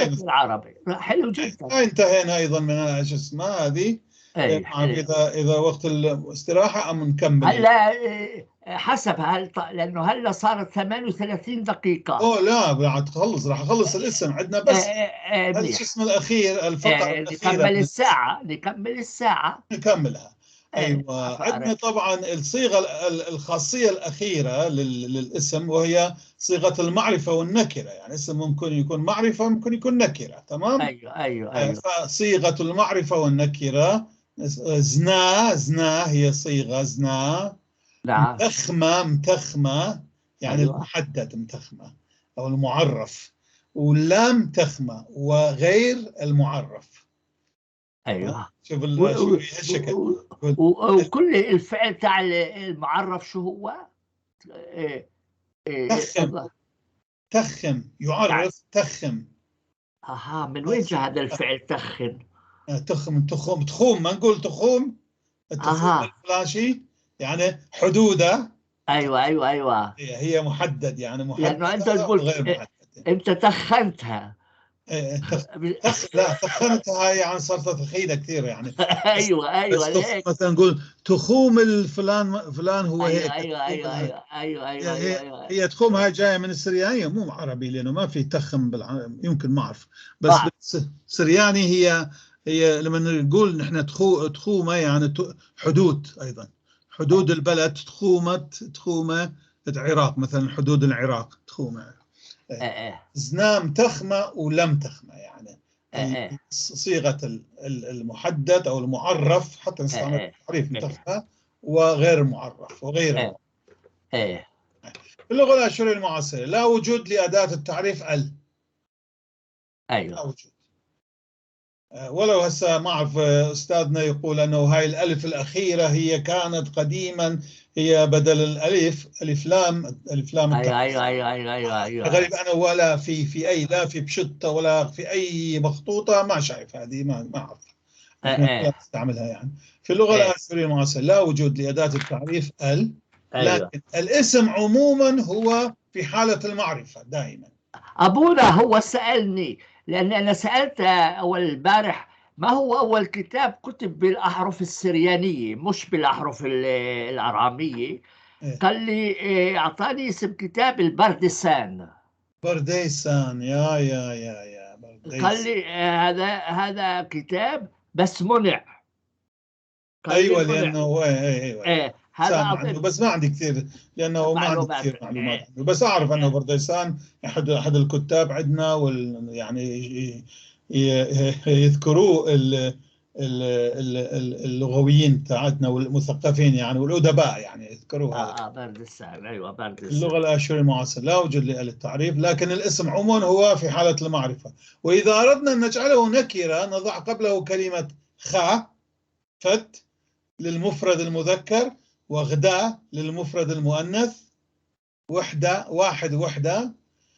نفس العربي. حلو جدا. انتهينا أيضا من شو اسمه هذه. إذا وقت الاستراحة أم نكمل؟ هلا حسب، هل لأنه هلا صارت 38 دقيقة. أوه لا، بعد تخلص، راح أخلص الاسم عندنا بس شو اسمه الأخير، الفقرة الأخيرة. نكمل الساعة، نكمل الساعة، نكملها. أيوة. عندنا طبعا الصيغة الخاصية الأخيرة للاسم، وهي صيغة المعرفة والنكرة. يعني اسم ممكن يكون معرفة، ممكن يكون نكرة. تمام؟ أيوة أيوة أيوة. فصيغة المعرفة والنكرة زنا، زنا هي صيغة زنا. نعم. متخمة، متخمة يعني أيوة. المحدد متخمة أو المعرف، ولام تخمة وغير المعرف. ايوه. شوف هالشكل. وكل الفعل تاع المعرف شو هو؟ تخم، تخم يعرف، تخم. اها، من وين جاء هذا الفعل تخم؟ تخم، تخم، تخوم، ما نقول تخوم؟ التخوم الفلاشي. يعني حدودها. ايوه ايوه ايوه، هي محدد، يعني محدد لانه انت تقول غير محدد. انت تخنتها. إيه، لا تخنتها يعني صارت تخينة كثير يعني. ايوه ايوه، بس مثلا نقول تخوم الفلان، فلان هو أيوة هيك. ايوه ايوه ايوه ايوه ايوه، هي, أيوة. هي تخوم هاي جاية من السريانية، مو عربي، لانه ما في تخم بالعربي، يمكن ما اعرف، بس سرياني هي لما نقول نحن تخومه يعني حدود، ايضا حدود البلد، تخومه العراق مثلا، حدود العراق تخومه. زنام تخمة ولم تخمة، يعني صيغة المحدد أو المعرف، حتى نستعمل تعريف تخمة وغير معرف وغير. اللغة الآشورية المعاصرة لا وجود لأداة التعريف ال. أيوه. لا وجود. ولو هسه ما اعرف استاذنا يقول انه هاي الالف الاخيرة هي كانت قديما هي بدل الالف الف لام، الف لام. ايوه ايوه ايوه ايوه ايوه ايوه. غريب، انا ولا في اي، لا في بشطه ولا في اي مخطوطة ما شايف هذه، ما اعرف لا نستعملها يعني. في اللغة الآشورية المعاصرة لا وجود لاداه التعريف ال. أيوة. لكن الاسم عموما هو في حاله المعرفة دائما. ابونا هو سالني، لأن أنا سألت أول البارح ما هو أول كتاب كتب بالأحرف السريانية مش بالأحرف الأرامية. قال لي أعطاني اسم كتاب البردسان. برديسان، يا يا يا يا برديسان. قال لي هذا كتاب بس منع. أيوة لأنه أيوة إيه هذا عنه، بس ما عندي كثير، لأنه ما عندي كثير معلومات عنه، بس أعرف أنه برديسان أحد الكتاب عندنا، وال يعني يذكروه اللغويين تاعتنا والمثقفين يعني والأدباء، يعني يذكروه هذا. برديسان، أيوة برديسان. اللغة الآشورية المعاصرة لا وجود للتعريف، لكن الاسم عموما هو في حالة المعرفة، وإذا أردنا أن نجعله نكرة نضع قبله كلمة خا فت للمفرد المذكر، وغدا للمفرد المؤنث، وحدة واحد وحدة.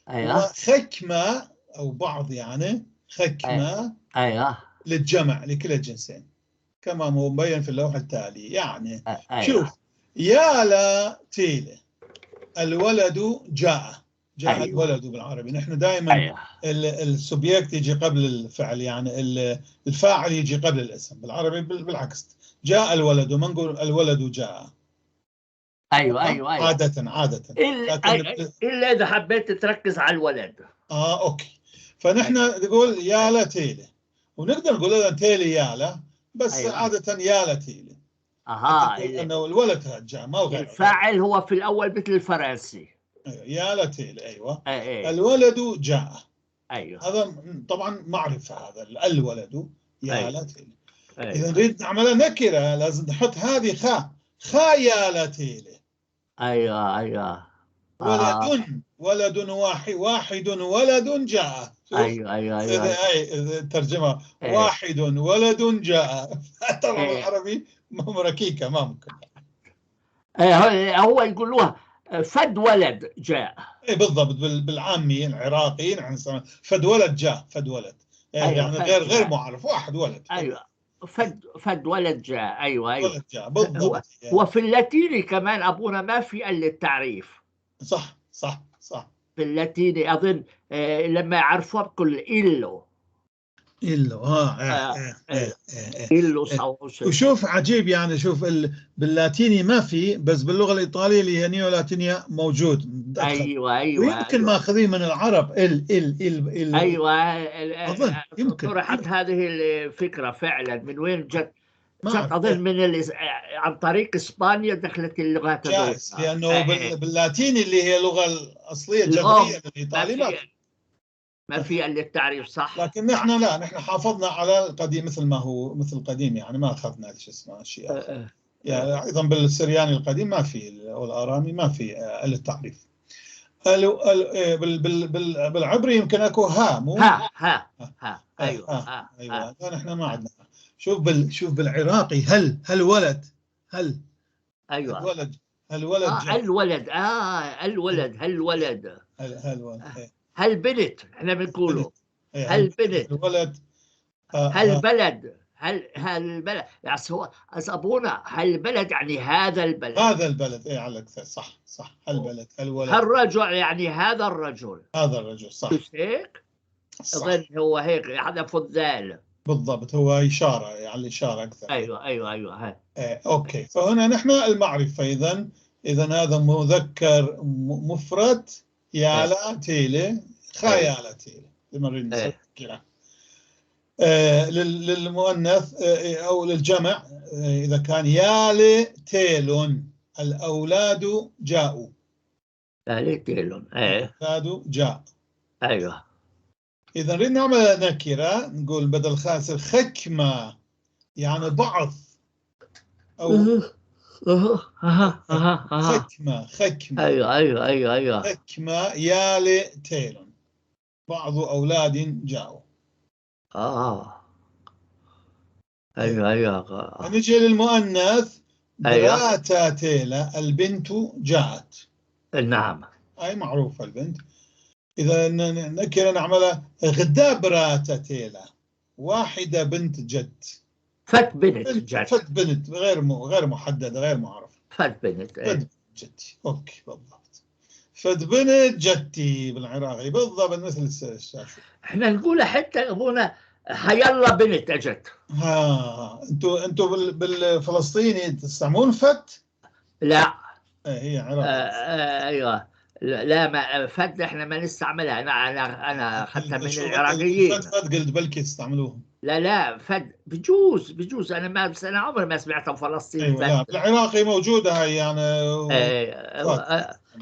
أيوة. وخكمة أو بعض يعني خكمة. أيوة. للجمع لكلا الجنسين كما هو مبين في اللوحة التالية. يعني أيوة. شوف، يا لا تيلة الولد جاء، جاء. أيوة. الولد بالعربي نحن دائما. أيوة. السوبيكت يجي قبل الفعل، يعني الفاعل يجي قبل الاسم بالعربي، بالعكس جاء الولد، وما نقول الولد جاء. ايوه ايوه ايوه، عادة الا اذا حبيت تركز على الولد. okay، فنحن نقول يا لا تيلة، ونقدر نقول ايضا تيلي يالا، بس أيوة. عادة يالا تيلة. اها، انه الولد جاء ما هو غير الفاعل هو في الاول مثل الفرنسي. ايوه يالا تيلة، ايوه. أيوة. الولد جاء. ايوه، هذا طبعا معرفة، هذا الولد يالا أيوة. تيلة. أيوة. اذا نريد نعملها نكرة لازم نحط هذه خا، خا يالا تيلة. ايوه ايوه. ولد، ولد واحد، واحد ولد جاء. ايوه ايوه ايوه. اي الترجمة. أيوة. واحد ولد جاء. طبعا أيوة. بالعربي ركيكه ما ممكن. هو يقولوها فد ولد جاء. اي بالضبط، بالعامي العراقي نحن فد ولد جاء، فد ولد. أيوة. يعني غير معرف، واحد ولد. ايوه، فد ولد جاء. ايوه ايوه، ولد جاء بالضبط. هو في اللاتيني كمان ابونا ما في الا التعريف. صح صح صح. في اللاتيني اظن لما يعرفوها بكل illo illo. illo. وشوف عجيب يعني، شوف باللاتيني ما في، بس باللغة الايطالية اللي هي نيو لاتينيا موجود. ايوه ايوه. ويمكن أيوة. ماخذين من العرب ال ال ال ال. ايوه، اظن يمكن طرحت هذه الفكرة فعلا. من وين جت؟ جت اظن من عن طريق اسبانيا دخلت اللغات. جائز، لانه باللاتيني اللي هي اللغة الاصلية الجذرية للايطالي ما في الا التعريف. صح. لكن نحن لا، نحن حافظنا على القديم مثل ما هو، مثل القديم يعني، ما اخذنا شو اسمه شيء. يعني ايضا بالسرياني القديم ما في، او الارامي ما في التعريف. بالعبري يمكن اكو ها، مو ها ها ها. ايوه ها. ايوه، نحن ما عندنا. شوف بالعراقي هل ولد، هل. ايوه، الولد، الولد الولد. الولد، هل ولد، هل ولد، هل بنت، احنا بنقوله هل بنت، الولد، هل بلد، هل هالبلد يعني هو ابونا هالبلد يعني هذا البلد. هذا البلد، ايه على اكثر، صح صح، هالبلد، هالولد، هالرجل يعني هذا الرجل، هذا الرجل، صح. مش هيك؟ صح. اظن هو هيك حذفوا الذال. بالضبط، هو اشارة، يعني الاشارة اكثر. ايوه ايوه ايوه هاي. إيه، okay، فهنا نحن المعرفة اذا هذا مذكر مفرد يالا تيلي خيالة تيلي لما نريد إيه. نسكرها. للمؤنث او للجمع اذا كان يالي تيل، الاولاد جاءوا. يالي تيلون، ايه الاولاد جاء. ايوه. اذا نريد نعمل نكره نقول بدل خاسر خكمه، يعني بعض او خكمه، خكمه، ايوه ايوه ايوه ايوه، خكمه يالي تيل، بعض اولاد جاءوا. ايوه ايوه. نجي للمؤنث. أيوة. براتا تيلا، البنت جاءت. نعم. هاي معروفة البنت. إذا نكرة نعملها غدا براتا تيلا، واحدة بنت جت. فت بنت جت. فت بنت غير محددة، غير معرفة. فت بنت. فت بنت جتي، okay بالضبط. فت بنت جتي بالعراقي بالضبط مثل الشاشة. احنا نقولها حتى ابونا حيلا بنت اجت. ها انتوا بالفلسطيني تستعملون فت؟ لا. ايه هي عراقي. ايوه لا، ما فت احنا ما نستعملها. انا اخذتها من العراقيين. فت قلت بلكي تستعملوها. لا لا، فت بجوز انا ما، بس انا عمري ما سمعتها بفلسطين. أيوة. لا بالعراقي موجودة هي يعني.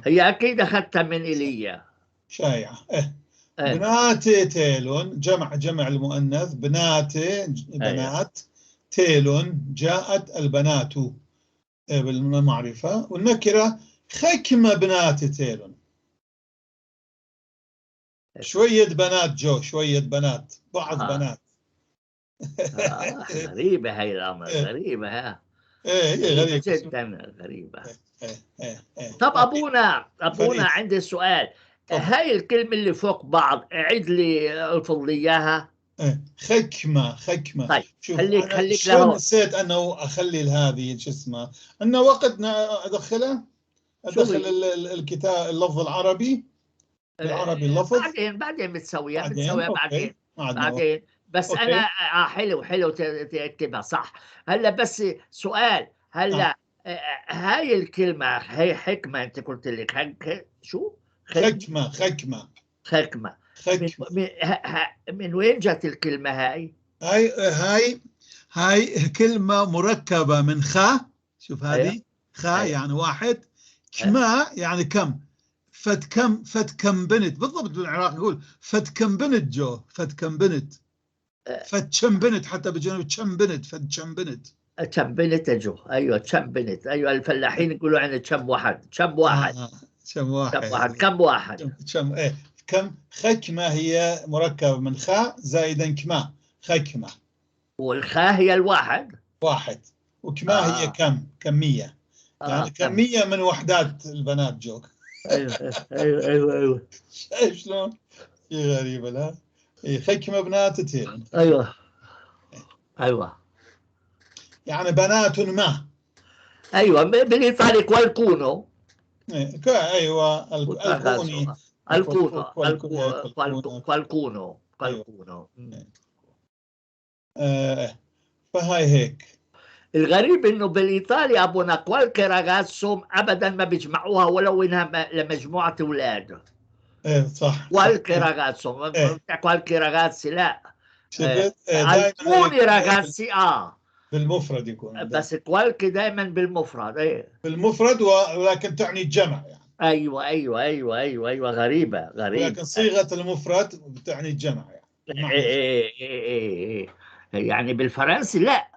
هي اكيد اخذتها من ايليا. شائعة. ايه. بنات تيلون، جمع المؤنث، بنات بنات. تيلون جاءت البنات بالمعرفة. والنكرة خكمة بنات تيلون، شوية بنات جو، شوية بنات، بعض بنات. غريبة هاي الأمر، غريبة. ها ايه غريبة جدا، غريبة. طب أبونا عندي سؤال. هاي الكلمة اللي فوق بعض، عيد لي، الفظ لي اياها. خكمة خكمة. طيب خليك شلون نسيت انه اخلي هذه شو اسمه، انه وقتنا ادخلها، ادخل الكتاب اللفظ العربي، بالعربي اللفظ. بعدين بتسويها، بتسويها بعدين. بس okay. انا حلو حلو تكتبها صح. هلا بس سؤال، هلا هاي الكلمة هي حكمة، انت قلت لي شو؟ خكمة خكمة خكمة. من وين جت الكلمة هاي؟ هاي كلمة مركبة من خا، شوف هذه. أيوه. خا. أيوه. يعني واحد، كما يعني كم، فد كم، فد كم بنت بالضبط. بالعراق يقول فد كم بنت جو، فد كم بنت، فد كم بنت، حتى بالجنوب كم بنت، فد كم بنت، كم بنت جو. ايوه كم بنت، ايوه الفلاحين يقولوا عندنا كم واحد، كم واحد، كم واحد، كم واحد، كم واحد، كم ايه كم. خكمة هي مركبة من خاء زائدا كما، خكمة. والخاء هي الواحد، واحد، وكما هي كم، كمية، يعني كمية من وحدات البنات جوك. ايوه ايوه ايوه ايوه. شايف شلون؟ شيء غريبة. لا خكمة بنات تيل. ايوه ايوه، يعني بنات ما. ايوه بالايطالي qualcuno. ايوه alcuni، alcuno، qualcuno، qualcuno. فهاي هيك. الغريب انه بالايطالي ابونا qualche ragazzo ابدا ما بيجمعوها ولو انها لمجموعة اولاد. ايه صح. qualche ragazzo، qualche ragazzi لا. شفت؟ alcuni ragazzi بالمفرد يكون، بس qualche دائما بالمفرد. ايه بالمفرد، ولكن تعني الجمع يعني. ايوه ايوه ايوه ايوه ايوه، غريبة غريبة. ولكن صيغة المفرد بتعني الجمع يعني. ايه ايه ايه ايه، يعني بالفرنسي لا،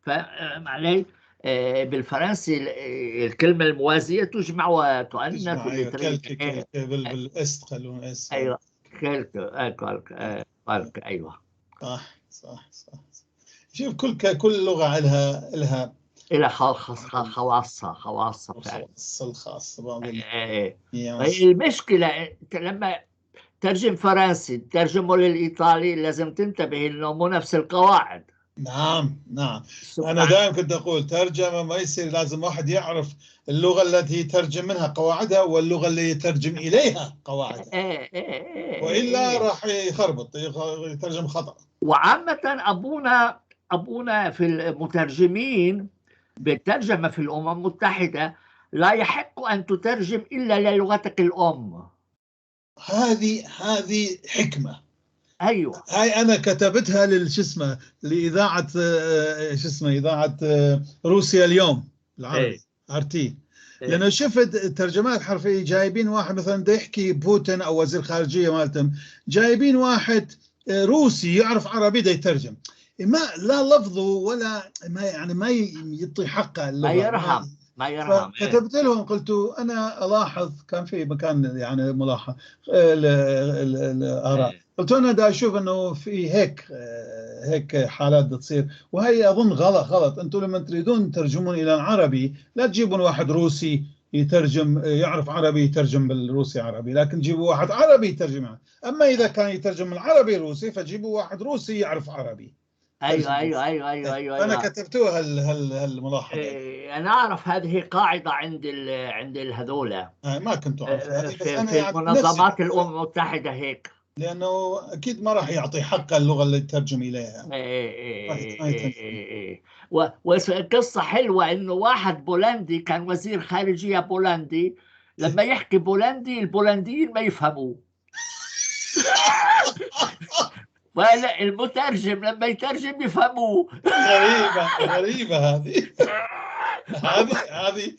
فمعلي بالفرنسي الكلمة الموازيه تجمع وتؤنث. أيوة. quelque بال s خلونا s. ايوه quelque quelque، ايوه صح صح صح. شوف كل لغة لها لها خواصها، خواصها فعلا، الخاصة بعض. المشكلة انت لما ترجم فرنسي ترجمه للايطالي لازم تنتبه انه مو نفس القواعد. نعم نعم. أنا دائما كنت أقول ترجمة ما يصير، لازم واحد يعرف اللغة التي يترجم منها قواعدها واللغة اللي يترجم إليها قواعدها، وإلا راح يخربط، يترجم خطأ. وعامة أبونا في المترجمين بالترجمة في الأمم المتحدة لا يحق أن تترجم إلا للغتك الأم. هذه حكمة. ايوه، هاي انا كتبتها للش اسمه، لاذاعة شو اسمه، اذاعة روسيا اليوم العربي، RT. لانه شفت ترجمات حرفية، جايبين واحد مثلا بده يحكي بوتين او وزير خارجية مالتهم، جايبين واحد روسي يعرف عربي ده يترجم، ما لا لفظه ولا ما يعني ما يعطي حقه اللغة، ما يرحم ما يرحم. كتبت لهم قلت انا الاحظ، كان في مكان يعني ملاحظة الاراء، قلت انا دا اشوف انه في هيك حالات تصير، وهي اظن غلط. انتم لما تريدون ترجمون الى العربي لا تجيبون واحد روسي يترجم يعرف عربي يترجم بالروسي عربي، لكن جيبوا واحد عربي يترجم. اما اذا كان يترجم العربي روسي فجيبوا واحد روسي يعرف عربي. ايوه ايوه ايوه ايوه ايوه. انا كتبتوها هالملاحظه. انا اعرف هذه قاعدة عند الهذولا. ما كنت اعرف هذه، بس انا في يعني منظمات الامم المتحدة هيك، لانه اكيد ما راح يعطي حقه اللغة اللي ترجم اليها. ايه. وقصة حلوة انه واحد بولندي كان وزير خارجية بولندي، لما يحكي بولندي البولنديين ما يفهموه. ولا المترجم لما يترجم يفهموه. غريبة هذه. هذه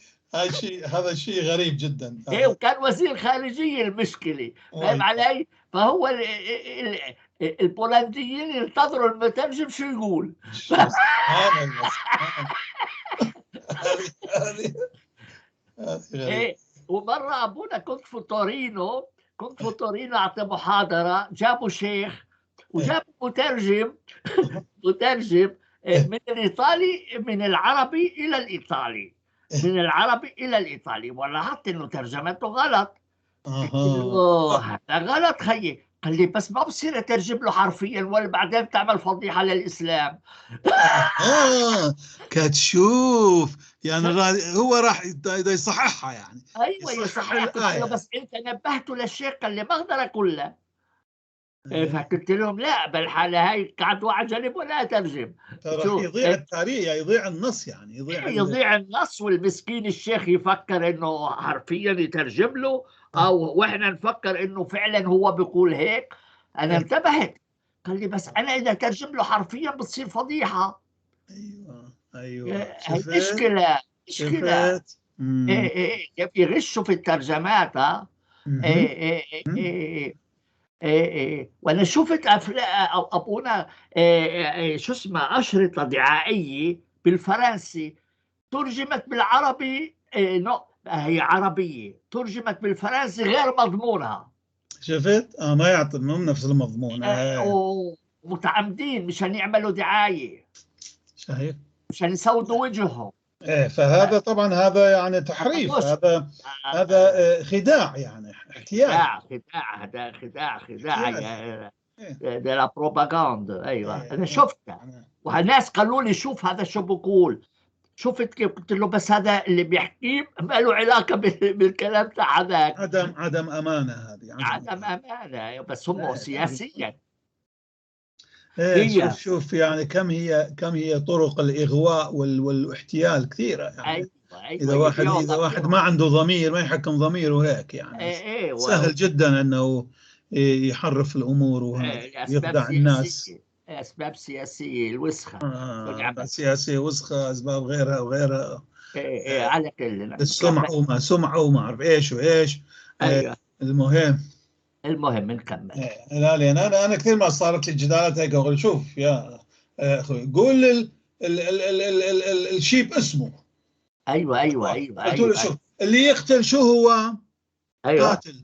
هذا شيء غريب جدا. ايه، وكان وزير خارجية المشكلة، فاهم علي؟ فهو البولنديين ينتظروا المترجم شو يقول. هذه ايه. ومرة ابونا كنت في تورينو، اعطي محاضرة، جابوا شيخ وجابوا مترجم مترجم من الايطالي، من العربي الى الايطالي، من العربي الى الايطالي، ولاحظت انه ترجمته غلط. قلت له هذا غلط خيي. قال لي بس ما بصير اترجم له حرفيا ولا بعدين تعمل فضيحة للاسلام. كتشوف يعني هو راح يصححها يعني. ايوه يصححها. قلت له بس انت نبهته للشيخ. قال لي ما اقدر اقول له. فقلت لهم لا، بالحالة هاي قعدوا على جنب ولا أترجم. راح يضيع التاريخ، يضيع النص يعني، يضيع النص، والمسكين الشيخ يفكر إنه حرفيا يترجم له، أو وإحنا نفكر إنه فعلا هو بيقول هيك. أنا انتبهت. قال لي بس أنا إذا ترجم له حرفيا بتصير فضيحة. أيوه. هي مشكلة. إيه إيه، يغشوا في الترجمات. ها إيه إيه إيه إيه. وانا شفت افلام ابونا إيه شو اسمه، اشرطه دعائيه بالفرنسي ترجمت بالعربي، إيه هي عربية ترجمت بالفرنسي غير مضمونها. شفت؟ ما يعطي مو نفس المضمون. ومتعمدين مشان يعملوا دعاية، صحيح، مشان يسودوا وجههم. ايه، فهذا طبعا هذا يعني تحريف، هذا خداع يعني، احتيال. خداع، هذا خداع de la propagande. ايوه انا شفتها، والناس قالوا لي شوف هذا شو بقول، شفت كيف؟ قلت له بس هذا اللي بيحكيه ما له علاقة بالكلام تاع هذاك. عدم امانه، هذه عدم امانه، بس هم سياسيا. إيه، شوف يعني كم هي طرق الإغواء والاحتيال كثيرة يعني. أيوة إذا واحد ما عنده ضمير، ما يحكم ضميره هيك يعني. أيوة. سهل جدا أنه يحرف الأمور ويخدع الناس. أسباب سياسية الوسخة. سياسية وسخة، أسباب غيرها وغيرها. إيه على كل السمعة وما سمعة وما أعرف إيش وإيش. أيوة. المهم نكمل. لا لأن أنا كثير ما صارت لي جدالات هيك، أقول شوف يا أخوي، قول ال ال ال ال ال ال الشيء باسمه. أيوة أيوة أيوة. قلت له شوف اللي يقتل شو هو؟ أيوة. قاتل.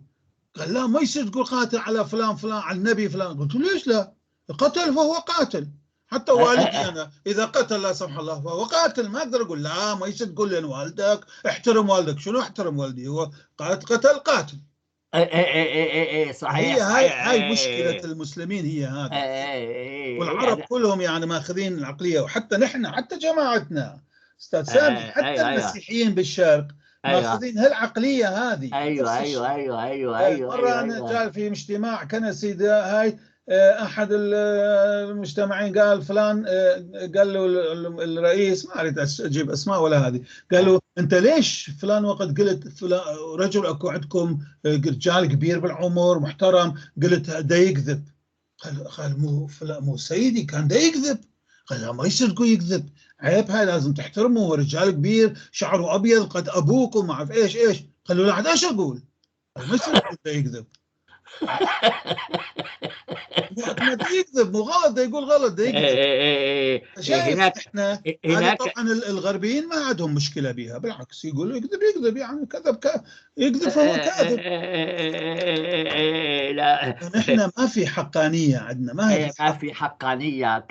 قال لا ما يصير تقول قاتل على فلان فلان، على النبي فلان. قلت له ليش لا؟ قتل فهو قاتل، حتى والدي أنا إذا قتل لا سمح الله فهو قاتل، ما أقدر أقول لا ما يصير تقول لأن والدك، احترم والدك. شنو احترم والدي؟ هو قتل قاتل. ايه ايه ايه ايه ايه صحيح. هي هاي صحيح. هاي إيه مشكلة المسلمين، هي هذا. إيه إيه والعرب يعني كلهم يعني ماخذين العقلية، وحتى نحن، حتى جماعتنا استاذ سامي، حتى المسيحيين بالشرق ماخذين هالعقليه هذه. ايوه ايوه ايوه ايوه ايوه. مرة أيوة انا أيوة. جاي في اجتماع كنسي هاي، احد المجتمعين قال فلان، قال له الرئيس، ما اريد اجيب اسماء ولا هذه، قال له انت ليش فلان وقت قلت فلان رجل اكو عندكم رجال كبير بالعمر محترم، قلت دا يكذب. قال مو فلان، مو سيدي كان دا يكذب. قال لا، ما يصير تقول يكذب، عيب، هاي لازم تحترمه، هو رجال كبير شعره ابيض قد ابوك وما اعرف ايش ايش. قال له لا عاد ايش اقول؟ قال ما يصير تقول دا يكذب، ما دا يكذب، مو غلط، دا يقول غلط، دا يكذب. شايف؟ هناك احنا هذه هناك طبعا الغربيين ما عندهم مشكلة بها، بالعكس يقولوا يكذب يكذب، يعني كذب يكذب فهو كاذب. لا. نحن ما في حقانيه عندنا، ما هي إيه، ما في حقانية،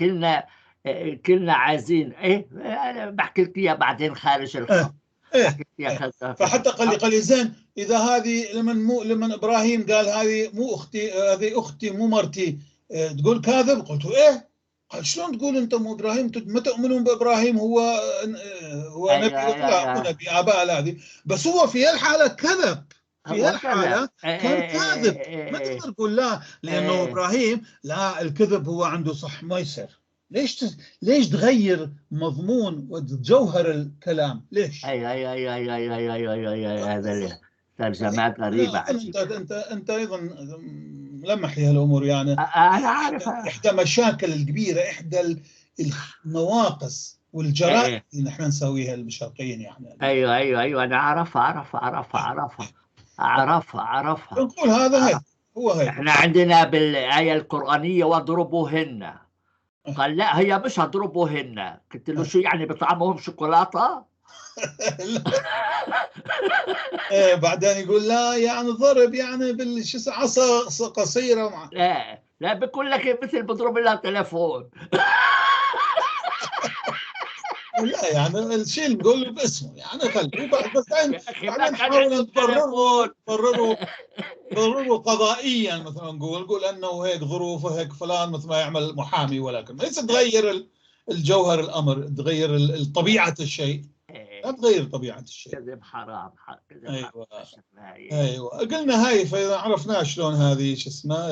كلنا عايزين ايه. انا بحكي لك اياها بعدين خارج الخط. إيه. بحكي لك اياها خارج الخط. فحتى قال لي زين، اذا هذه لمن مو لمن ابراهيم قال هذه مو اختي، هذه اختي مو مرتي، تقول كاذب؟ قلت ايه. قال شلون تقول انت مو ابراهيم، ما تؤمنون بابراهيم هو نبي؟ قلت لا، مو نبي، اباء هذه، بس هو في هالحالة كذب، في هو هالحالة كذب. كان كاذب، ما تقدر تقول لا لانه ابراهيم لا، الكذب هو عنده صح، ما يصير. ليش تغير مضمون وجوهر الكلام؟ ليش؟ ايوه ايوه ايوه ايوه ايوه ايوه ايوه ايوه ايوه، هذا اللي ترجمات غريبة. لا، عجيبة. انت ايضا ملمح لهالامور يعني. انا عارف. احدى مشاكل الكبيرة، احدى النواقص والجرائم اللي نحن نسويها الشرقيين يعني. ايوه ايوه ايوه، انا اعرفها اعرفها اعرفها اعرفها اعرفها اعرفها. نقول هذا هي هو هي. احنا عندنا بالآية القرآنية واضربوهن، قال لا هي مش اضربوهن. قلت له شو يعني بطعمهم شوكولاتة؟ إيه، بعدين يقول لا يعني ضرب يعني بالش عصا قصيرة مع لا لا، بقول لك مثل بضرب لها تليفون. لا يعني الشيء اللي بقول باسمه يعني خليه بس بعدين يا أخي ما بعدين كان نحاول عنده نبرره تليفون. نبرره قضائيا، مثلا نقول انه هيك ظروفه هيك فلان، مثل ما يعمل محامي، ولكن ليس تغير الجوهر الامر، تغير طبيعة الشيء، لا تغير طبيعة الشيء. كذب حرام، كذب حرام. ايوه قلنا هاي، فاذا عرفنا شلون هذه شو اسمه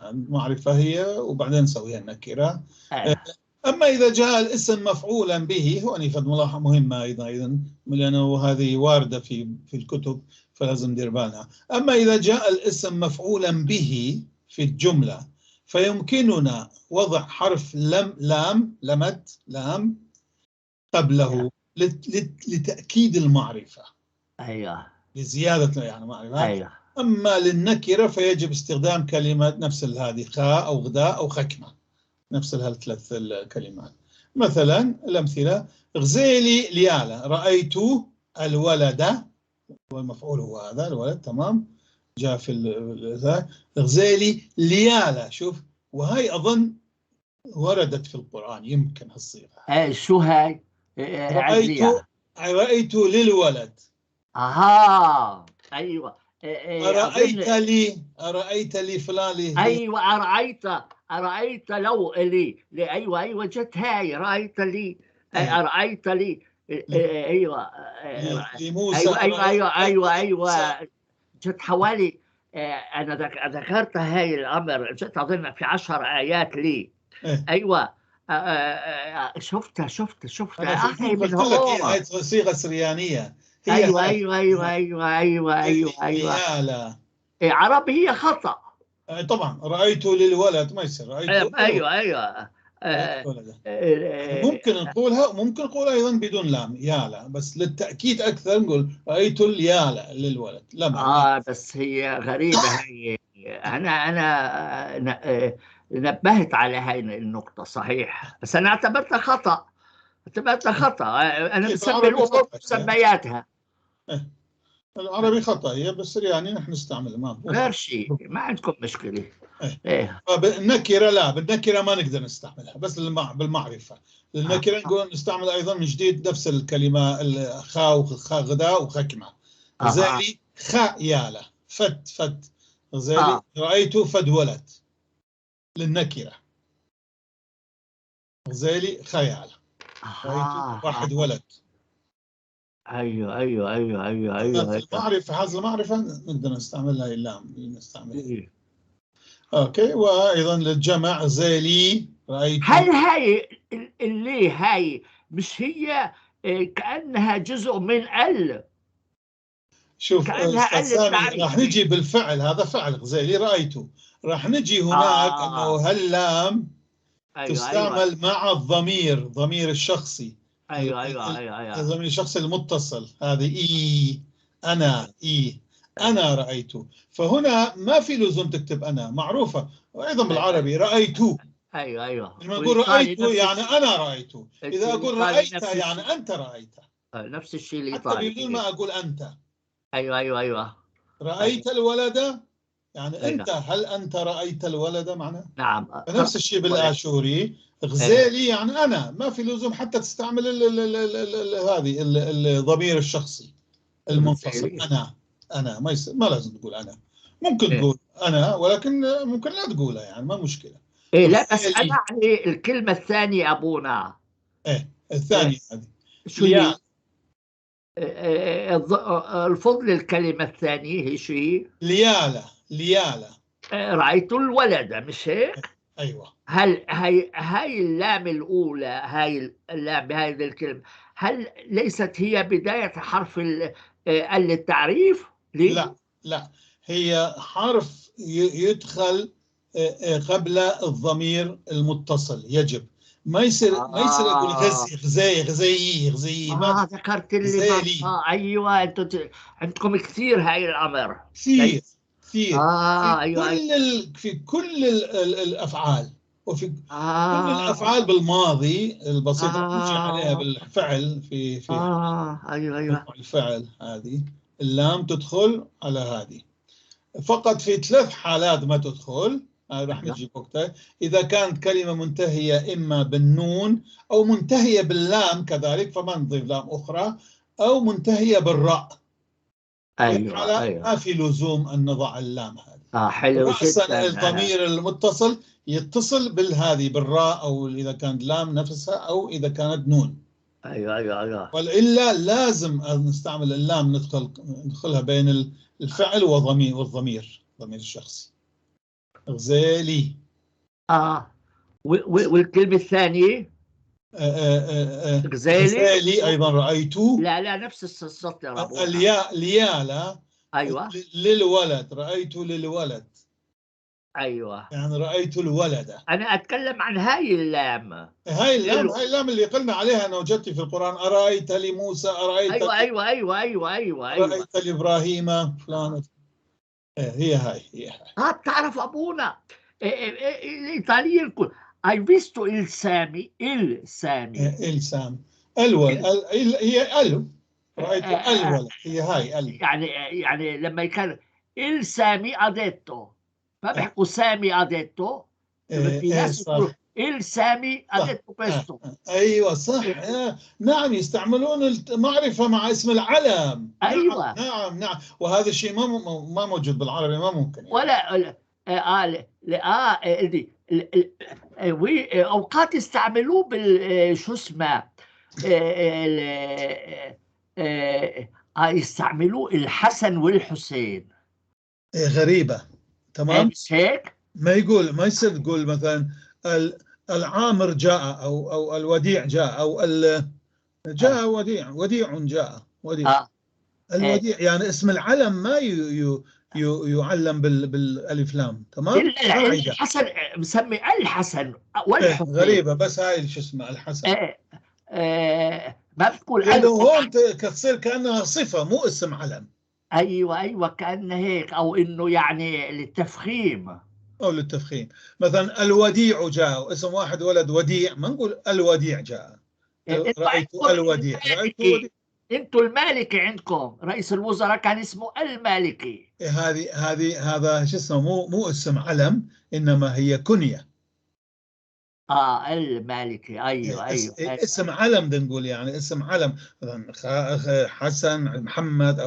المعرفة هي، وبعدين نسويها النكرة. اما اذا جاء الاسم مفعولا به، هون فد ملاحظة مهمة ايضا لانه هذه وارده في الكتب فلازم ندير بالنا. اما اذا جاء الاسم مفعولا به في الجملة فيمكننا وضع حرف لم لام لمت لام قبله لتاكيد المعرفة. لزيادة يعني معرفة. اما للنكره فيجب استخدام كلمة نفس هذه خاء او غداء او خكمه، نفس هالثلاث الكلمات. مثلا الأمثلة: غزيلي ليالا، رأيت الولد، والمفعول هو هذا الولد، تمام، جاء في ذا غزيلي ليالا. شوف، وهي أظن وردت في القرآن يمكن هالصيغة. ايه شو هاي؟ إيه رأيت للولد. اها ايوه. إيه أرأيت لي، أرأيت لي فلان لي. ايوه أرأيت لو لي، أيوة أيوة جت هاي، رأيت لي، أرأيت لي، أيوة لموسى. أيوة أيوة أيوة أيوة أيوة جت حوالي، أنا ذكرت هاي الأمر، جت أظن في 10 آيات لي. أيوة شفتها شفتها شفتها أخي من هون. هاي صيغة سريانية. أيوة أيوة أيوة أيوة أيوة أيوة أيوة. عربي هي خطأ. طبعا رأيت للولد ما يصير، رأيت. ايوه ايوه ممكن نقولها، ممكن نقولها ايضا بدون لام يالا، بس للتاكيد اكثر نقول رايت اليالا للولد لما. بس هي غريبة هي. انا نبهت على هاي النقطة صحيح، بس انا اعتبرتها خطا، اعتبرتها خطا. انا بسمي الامور مسمياتها. العربي خطأ هي، بس يعني نحن نستعمل ما غير شيء، ما عندكم مشكلة. إيه. بالنكرة لا، بالنكرة ما نقدر نستعملها، بس بالمعرفة. للنكرة نقول نستعمل أيضا من جديد نفس الكلمة الخاء وخاء غداء وخكمة. زي خاء يالا. فد فد غزالي. رأيت فد ولد للنكرة. غزالي خيال. رأيت واحد ولد. ايوه ايوه ايوه ايوه ايوه. في المعرفة، هذا المعرفة نقدر نستعمل هاي اللام نستعملها. إيه. okay، وايضا للجمع غزالي رأيت. هل هاي اللي هاي مش هي كأنها جزء من ال؟ شوف استاذ سامي، راح نجي بالفعل، هذا فعل غزالي رأيته، راح نجي هناك انه هاللام أيوة تستعمل أيوة. مع الضمير، ضمير الشخصي. ايوه ايوه ايوه ايوه، الضمير الشخصي المتصل، هذه اي انا، اي انا رأيته. فهنا ما في لزوم تكتب انا، معروفة وايضا بالعربي رأيته. ايوه ايوه، لما نقول رأيته يعني انا رأيته، اذا اقول رأيت يعني انت رأيته. نفس الشيء الايطالي، حتى بدون ما اقول انت. ايوه ايوه ايوه، رأيت الولد يعني أيوة. انت، هل انت رأيت الولد معناه؟ نعم. نفس الشيء بالاشوري، غزالي يعني انا، ما في لزوم حتى تستعمل هذه الضمير الشخصي المنفصل. انا انا ما يصير، ما لازم تقول انا، ممكن تقول انا ولكن ممكن لا تقولها، يعني ما مشكلة. إيه لا بس انا يعني الكلمة الثانية ابونا. ايه الثانية هذه شو هي؟ الفضل الكلمة الثانية هي شو هي؟ ليالة. ليالة. رأيت الولد، مش هيك؟ أيوة. هل هاي اللام الأولى، هاي اللام بهذه الكلمة، هل ليست هي بداية حرف ال التعريف؟ ليه؟ لا لا، هي حرف يدخل قبل الضمير المتصل، يجب ما يصير ما يصير اقول غزي غزاي غزي غزي. ما ذكرت اللي ايوه، انتم عندكم كثير هاي الامر، كثير كثير. في أيوة كل في كل الافعال، وفي كل الافعال بالماضي البسيط نمشي عليها بالفعل في في ايوه ايوه، الفعل هذه اللام تدخل على هذه فقط في 3 حالات ما تدخل، راح نجي وقتها. إذا كانت كلمة منتهية إما بالنون أو منتهية باللام كذلك فما نضيف لام أخرى، أو منتهية بالراء. أيوة أيوة، ما في لزوم أن نضع اللام هذه. حلو جدا. الضمير المتصل يتصل بالهذه بالراء، أو إذا كانت لام نفسها أو إذا كانت نون. أيوة أيوة أيوة، وإلا لازم أن نستعمل اللام، ندخلها بين الفعل وضمير والضمير، ضمير الشخصي. غزالي. والكلمة الثانية غزالي. غزالي أيضا رأيته. لا لا، نفس السطر. الياء ليالة. أيوة، للولد، رأيت للولد. أيوة، يعني رأيت الولد. أنا أتكلم عن هاي اللام. هاي اللام، هاي اللام اللي قلنا عليها أنا وجدتي في القرآن، أرأيت لموسى، أرأيت. أيوة أيوة أيوة أيوة أيوة, أيوة. أرأيت لإبراهيم فلان. هي هاي، هي هاي. بتعرف أبونا الإيطاليين الكل hai visto il سامي، il سامي، il سامي، الول، هي ال، رأيت الول، هي هاي ال. يعني لما كان il سامي ha detto، ما بيحكوا سامي ha detto، في ناس يقولوا il سامي ha detto questo. ايوه صح. نعم، يستعملون المعرفة مع اسم العلم. ايوه نعم نعم، وهذا الشيء ما موجود بالعربي، ما ممكن يعني. ولا اوقات يستعملوه بال شو اسمه، يستعملوه الحسن والحسين. غريبة. تمام، مش هيك؟ ما يقول، ما يصير تقول مثلا العامر جاء او الوديع جاء او جاء وديع، وديع جاء وديع. الوديع يعني اسم العلم ما يعلم بالالف لام. تمام. الحسن مسمي الحسن والحسين. غريبة، بس هاي شو اسمه الحسن. ما بتقول لانه هون تصير كانها صفة مو اسم علم. ايوه ايوه، كانه هيك، او انه يعني للتفخيم. او للتفخيم. مثلا الوديع جاء، اسم واحد ولد وديع، ما نقول الوديع جاء. رأيت الوديع، رأيت الوديع. انتوا المالكي عندكم رئيس الوزراء كان اسمه المالكي. هذه هذا شو اسمه، مو اسم علم، انما هي كنية. المالكي. ايوه ايوه, أيوة. اسم علم بدنا نقول، يعني اسم علم مثلا حسن، محمد،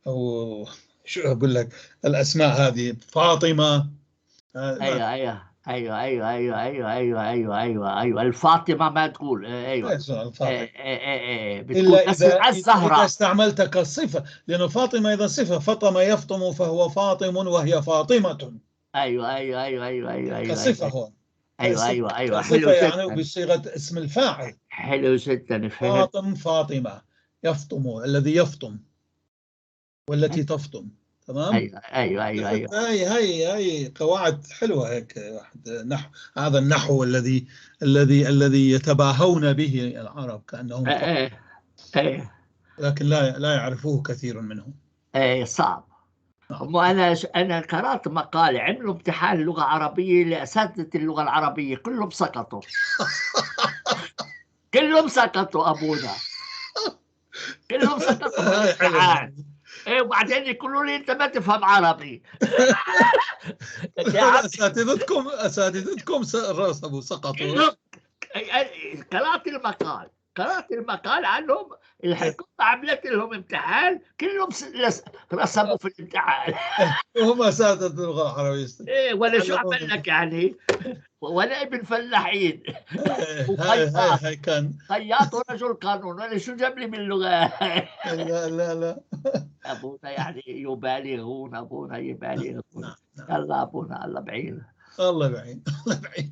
او شو اقول لك الاسماء هذه فاطمة. ايوه ايوه ايوه ايوه ايوه ايوه ايوه ايوه ايوه ايوه الفاطمة ما تقول. ايوه بتقول الا اذا الزهرة اذا استعملتها كصفة، لانه فاطمة ايضا صفة، فطم يفطم فهو فاطم وهي فاطمة. ايوه ايوه ايوه ايوه ايوه ايوه كصفة هون. ايوه ايوه ايوه حلو يعني بصيغة اسم الفاعل. حلو جدا. فهمت. فاطم فاطمة، يفطم الذي يفطم والتي تفطم. تمام. ايوه ايوه ايوه ايوه هاي هاي هاي قواعد حلوة هيك واحد نحو، هذا النحو الذي الذي الذي يتباهون به العرب كانهم ايه ايه، لكن لا يعرفوه كثير منهم. ايه صعب. انا قرات مقاله، عملوا امتحان لغة عربية لاساتذه اللغة العربية كلهم سقطوا. كلهم سقطوا ابونا، كلهم سقطوا في الامتحان. ايه وبعدين يقولوا لي انت ما تفهم عربي. اساتذتكم اساتذتكم رسبوا سقطوا. قرات المقال، قرات المقال عنهم، الحكومة عملت لهم امتحان كلهم رسبوا في الامتحان. وهم اساتذة اللغة العربية. ايه ولا شو عمل لك يعني، ولا ابن فلاحين. هاي هاي هاي كان خياط ورجل قانون، ولا شو جاب لي من اللغة. لا لا لا ابونا يعني يبالغون، ابونا يبالغون. يلا ابونا الله بعين، الله بعين، الله بعين.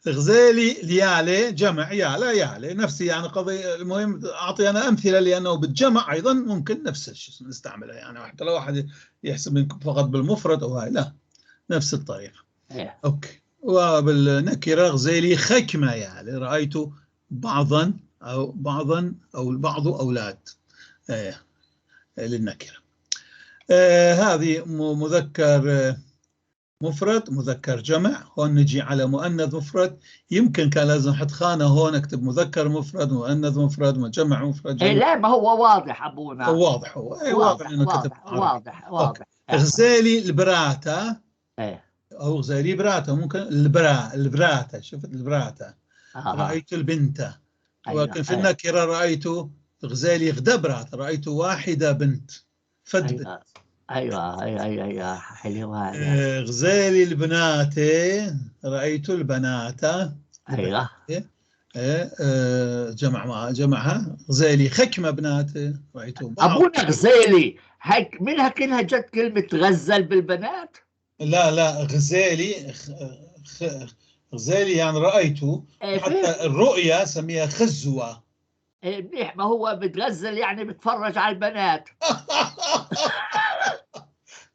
غزالي ليالي جمع يالا يالي نفسي يعني قضية. المهم أعطي أنا أمثلة لأنه بالجمع أيضا ممكن نفس الشيء نستعملها، يعني حتى لو واحد يحسب فقط بالمفرد أو هاي، لا نفس الطريقة. أوكي. وبالنكرة غزالي خكمة يعني رأيت بعضا أو بعضا أو بعض أولاد للنكرة. هذه مذكر مفرد، مذكر جمع. هون نجي على مؤنث مفرد، يمكن كان لازم احط خانه هون اكتب مذكر مفرد، مؤنث مفرد، مجمع مفرد. جمع. لا ما هو واضح ابونا، واضح هو، اي واضح انه كتب واضح واضح. غزالي البراتا، او غزالي براتا، ممكن البراتا، شفت البراتا. رايت البنت. ولكن في النكرة رايت غزالي غدبرات، رايت واحدة بنت، فد بنت. ايوه ايوه ايوه ايوه حلوة هذه. غزالي البنات، رايت البنات. ايوه جمع جمعها. غزالي خكمه بنات، رايت بعض. ابونا غزالي هيك منها كلها جت كلمة غزل بالبنات؟ لا لا غزالي غزالي يعني رايته، حتى الرؤيا سميها خزوه. ايه منيح، ما هو بتغزل يعني بتفرج على البنات.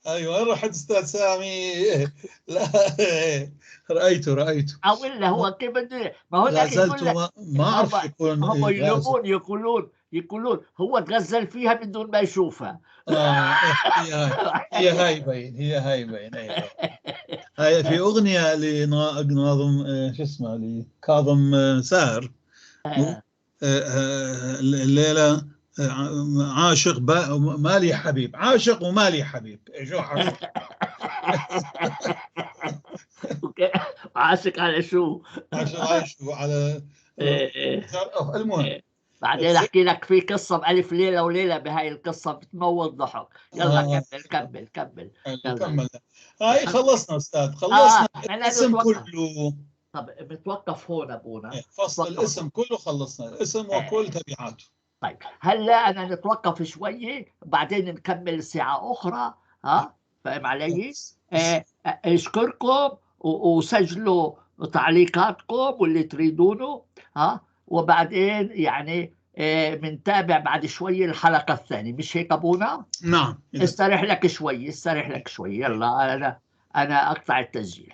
ايوه رحت استاذ سامي. لا رايته رايته او الا هو كيف بده، ما هو لا زلت ما اعرف يكون هم يلومون يقولون هو تغزل فيها من دون ما يشوفها. هي هاي بين، هي هاي بين. ايوه هاي في اغنية لناظم شو اسمه لكاظم ساهر، الليلة عاشق مالي حبيب، عاشق ومالي حبيب. شو عاشق؟ عاشق على شو؟ عاشق على شو؟ على المهم بعدين احكي لك في قصة بألف ليلة وليلة، بهاي القصة بتموت ضحك. يلا كمل كمل كمل. كمل. هاي خلصنا استاذ، خلصنا الاسم كله. طب بتوقف هون ابونا، فصل الاسم كله خلصنا، الاسم وكل تبعاته. طيب هلا انا نتوقف شوية بعدين نكمل ساعة اخرى. ها فاهم علي؟ اشكركم وسجلوا تعليقاتكم واللي تريدونه. ها وبعدين يعني بنتابع بعد شوي الحلقة الثانية، مش هيك ابونا؟ نعم. استريح لك شوي، استريح لك شوي. يلا انا اقطع التسجيل.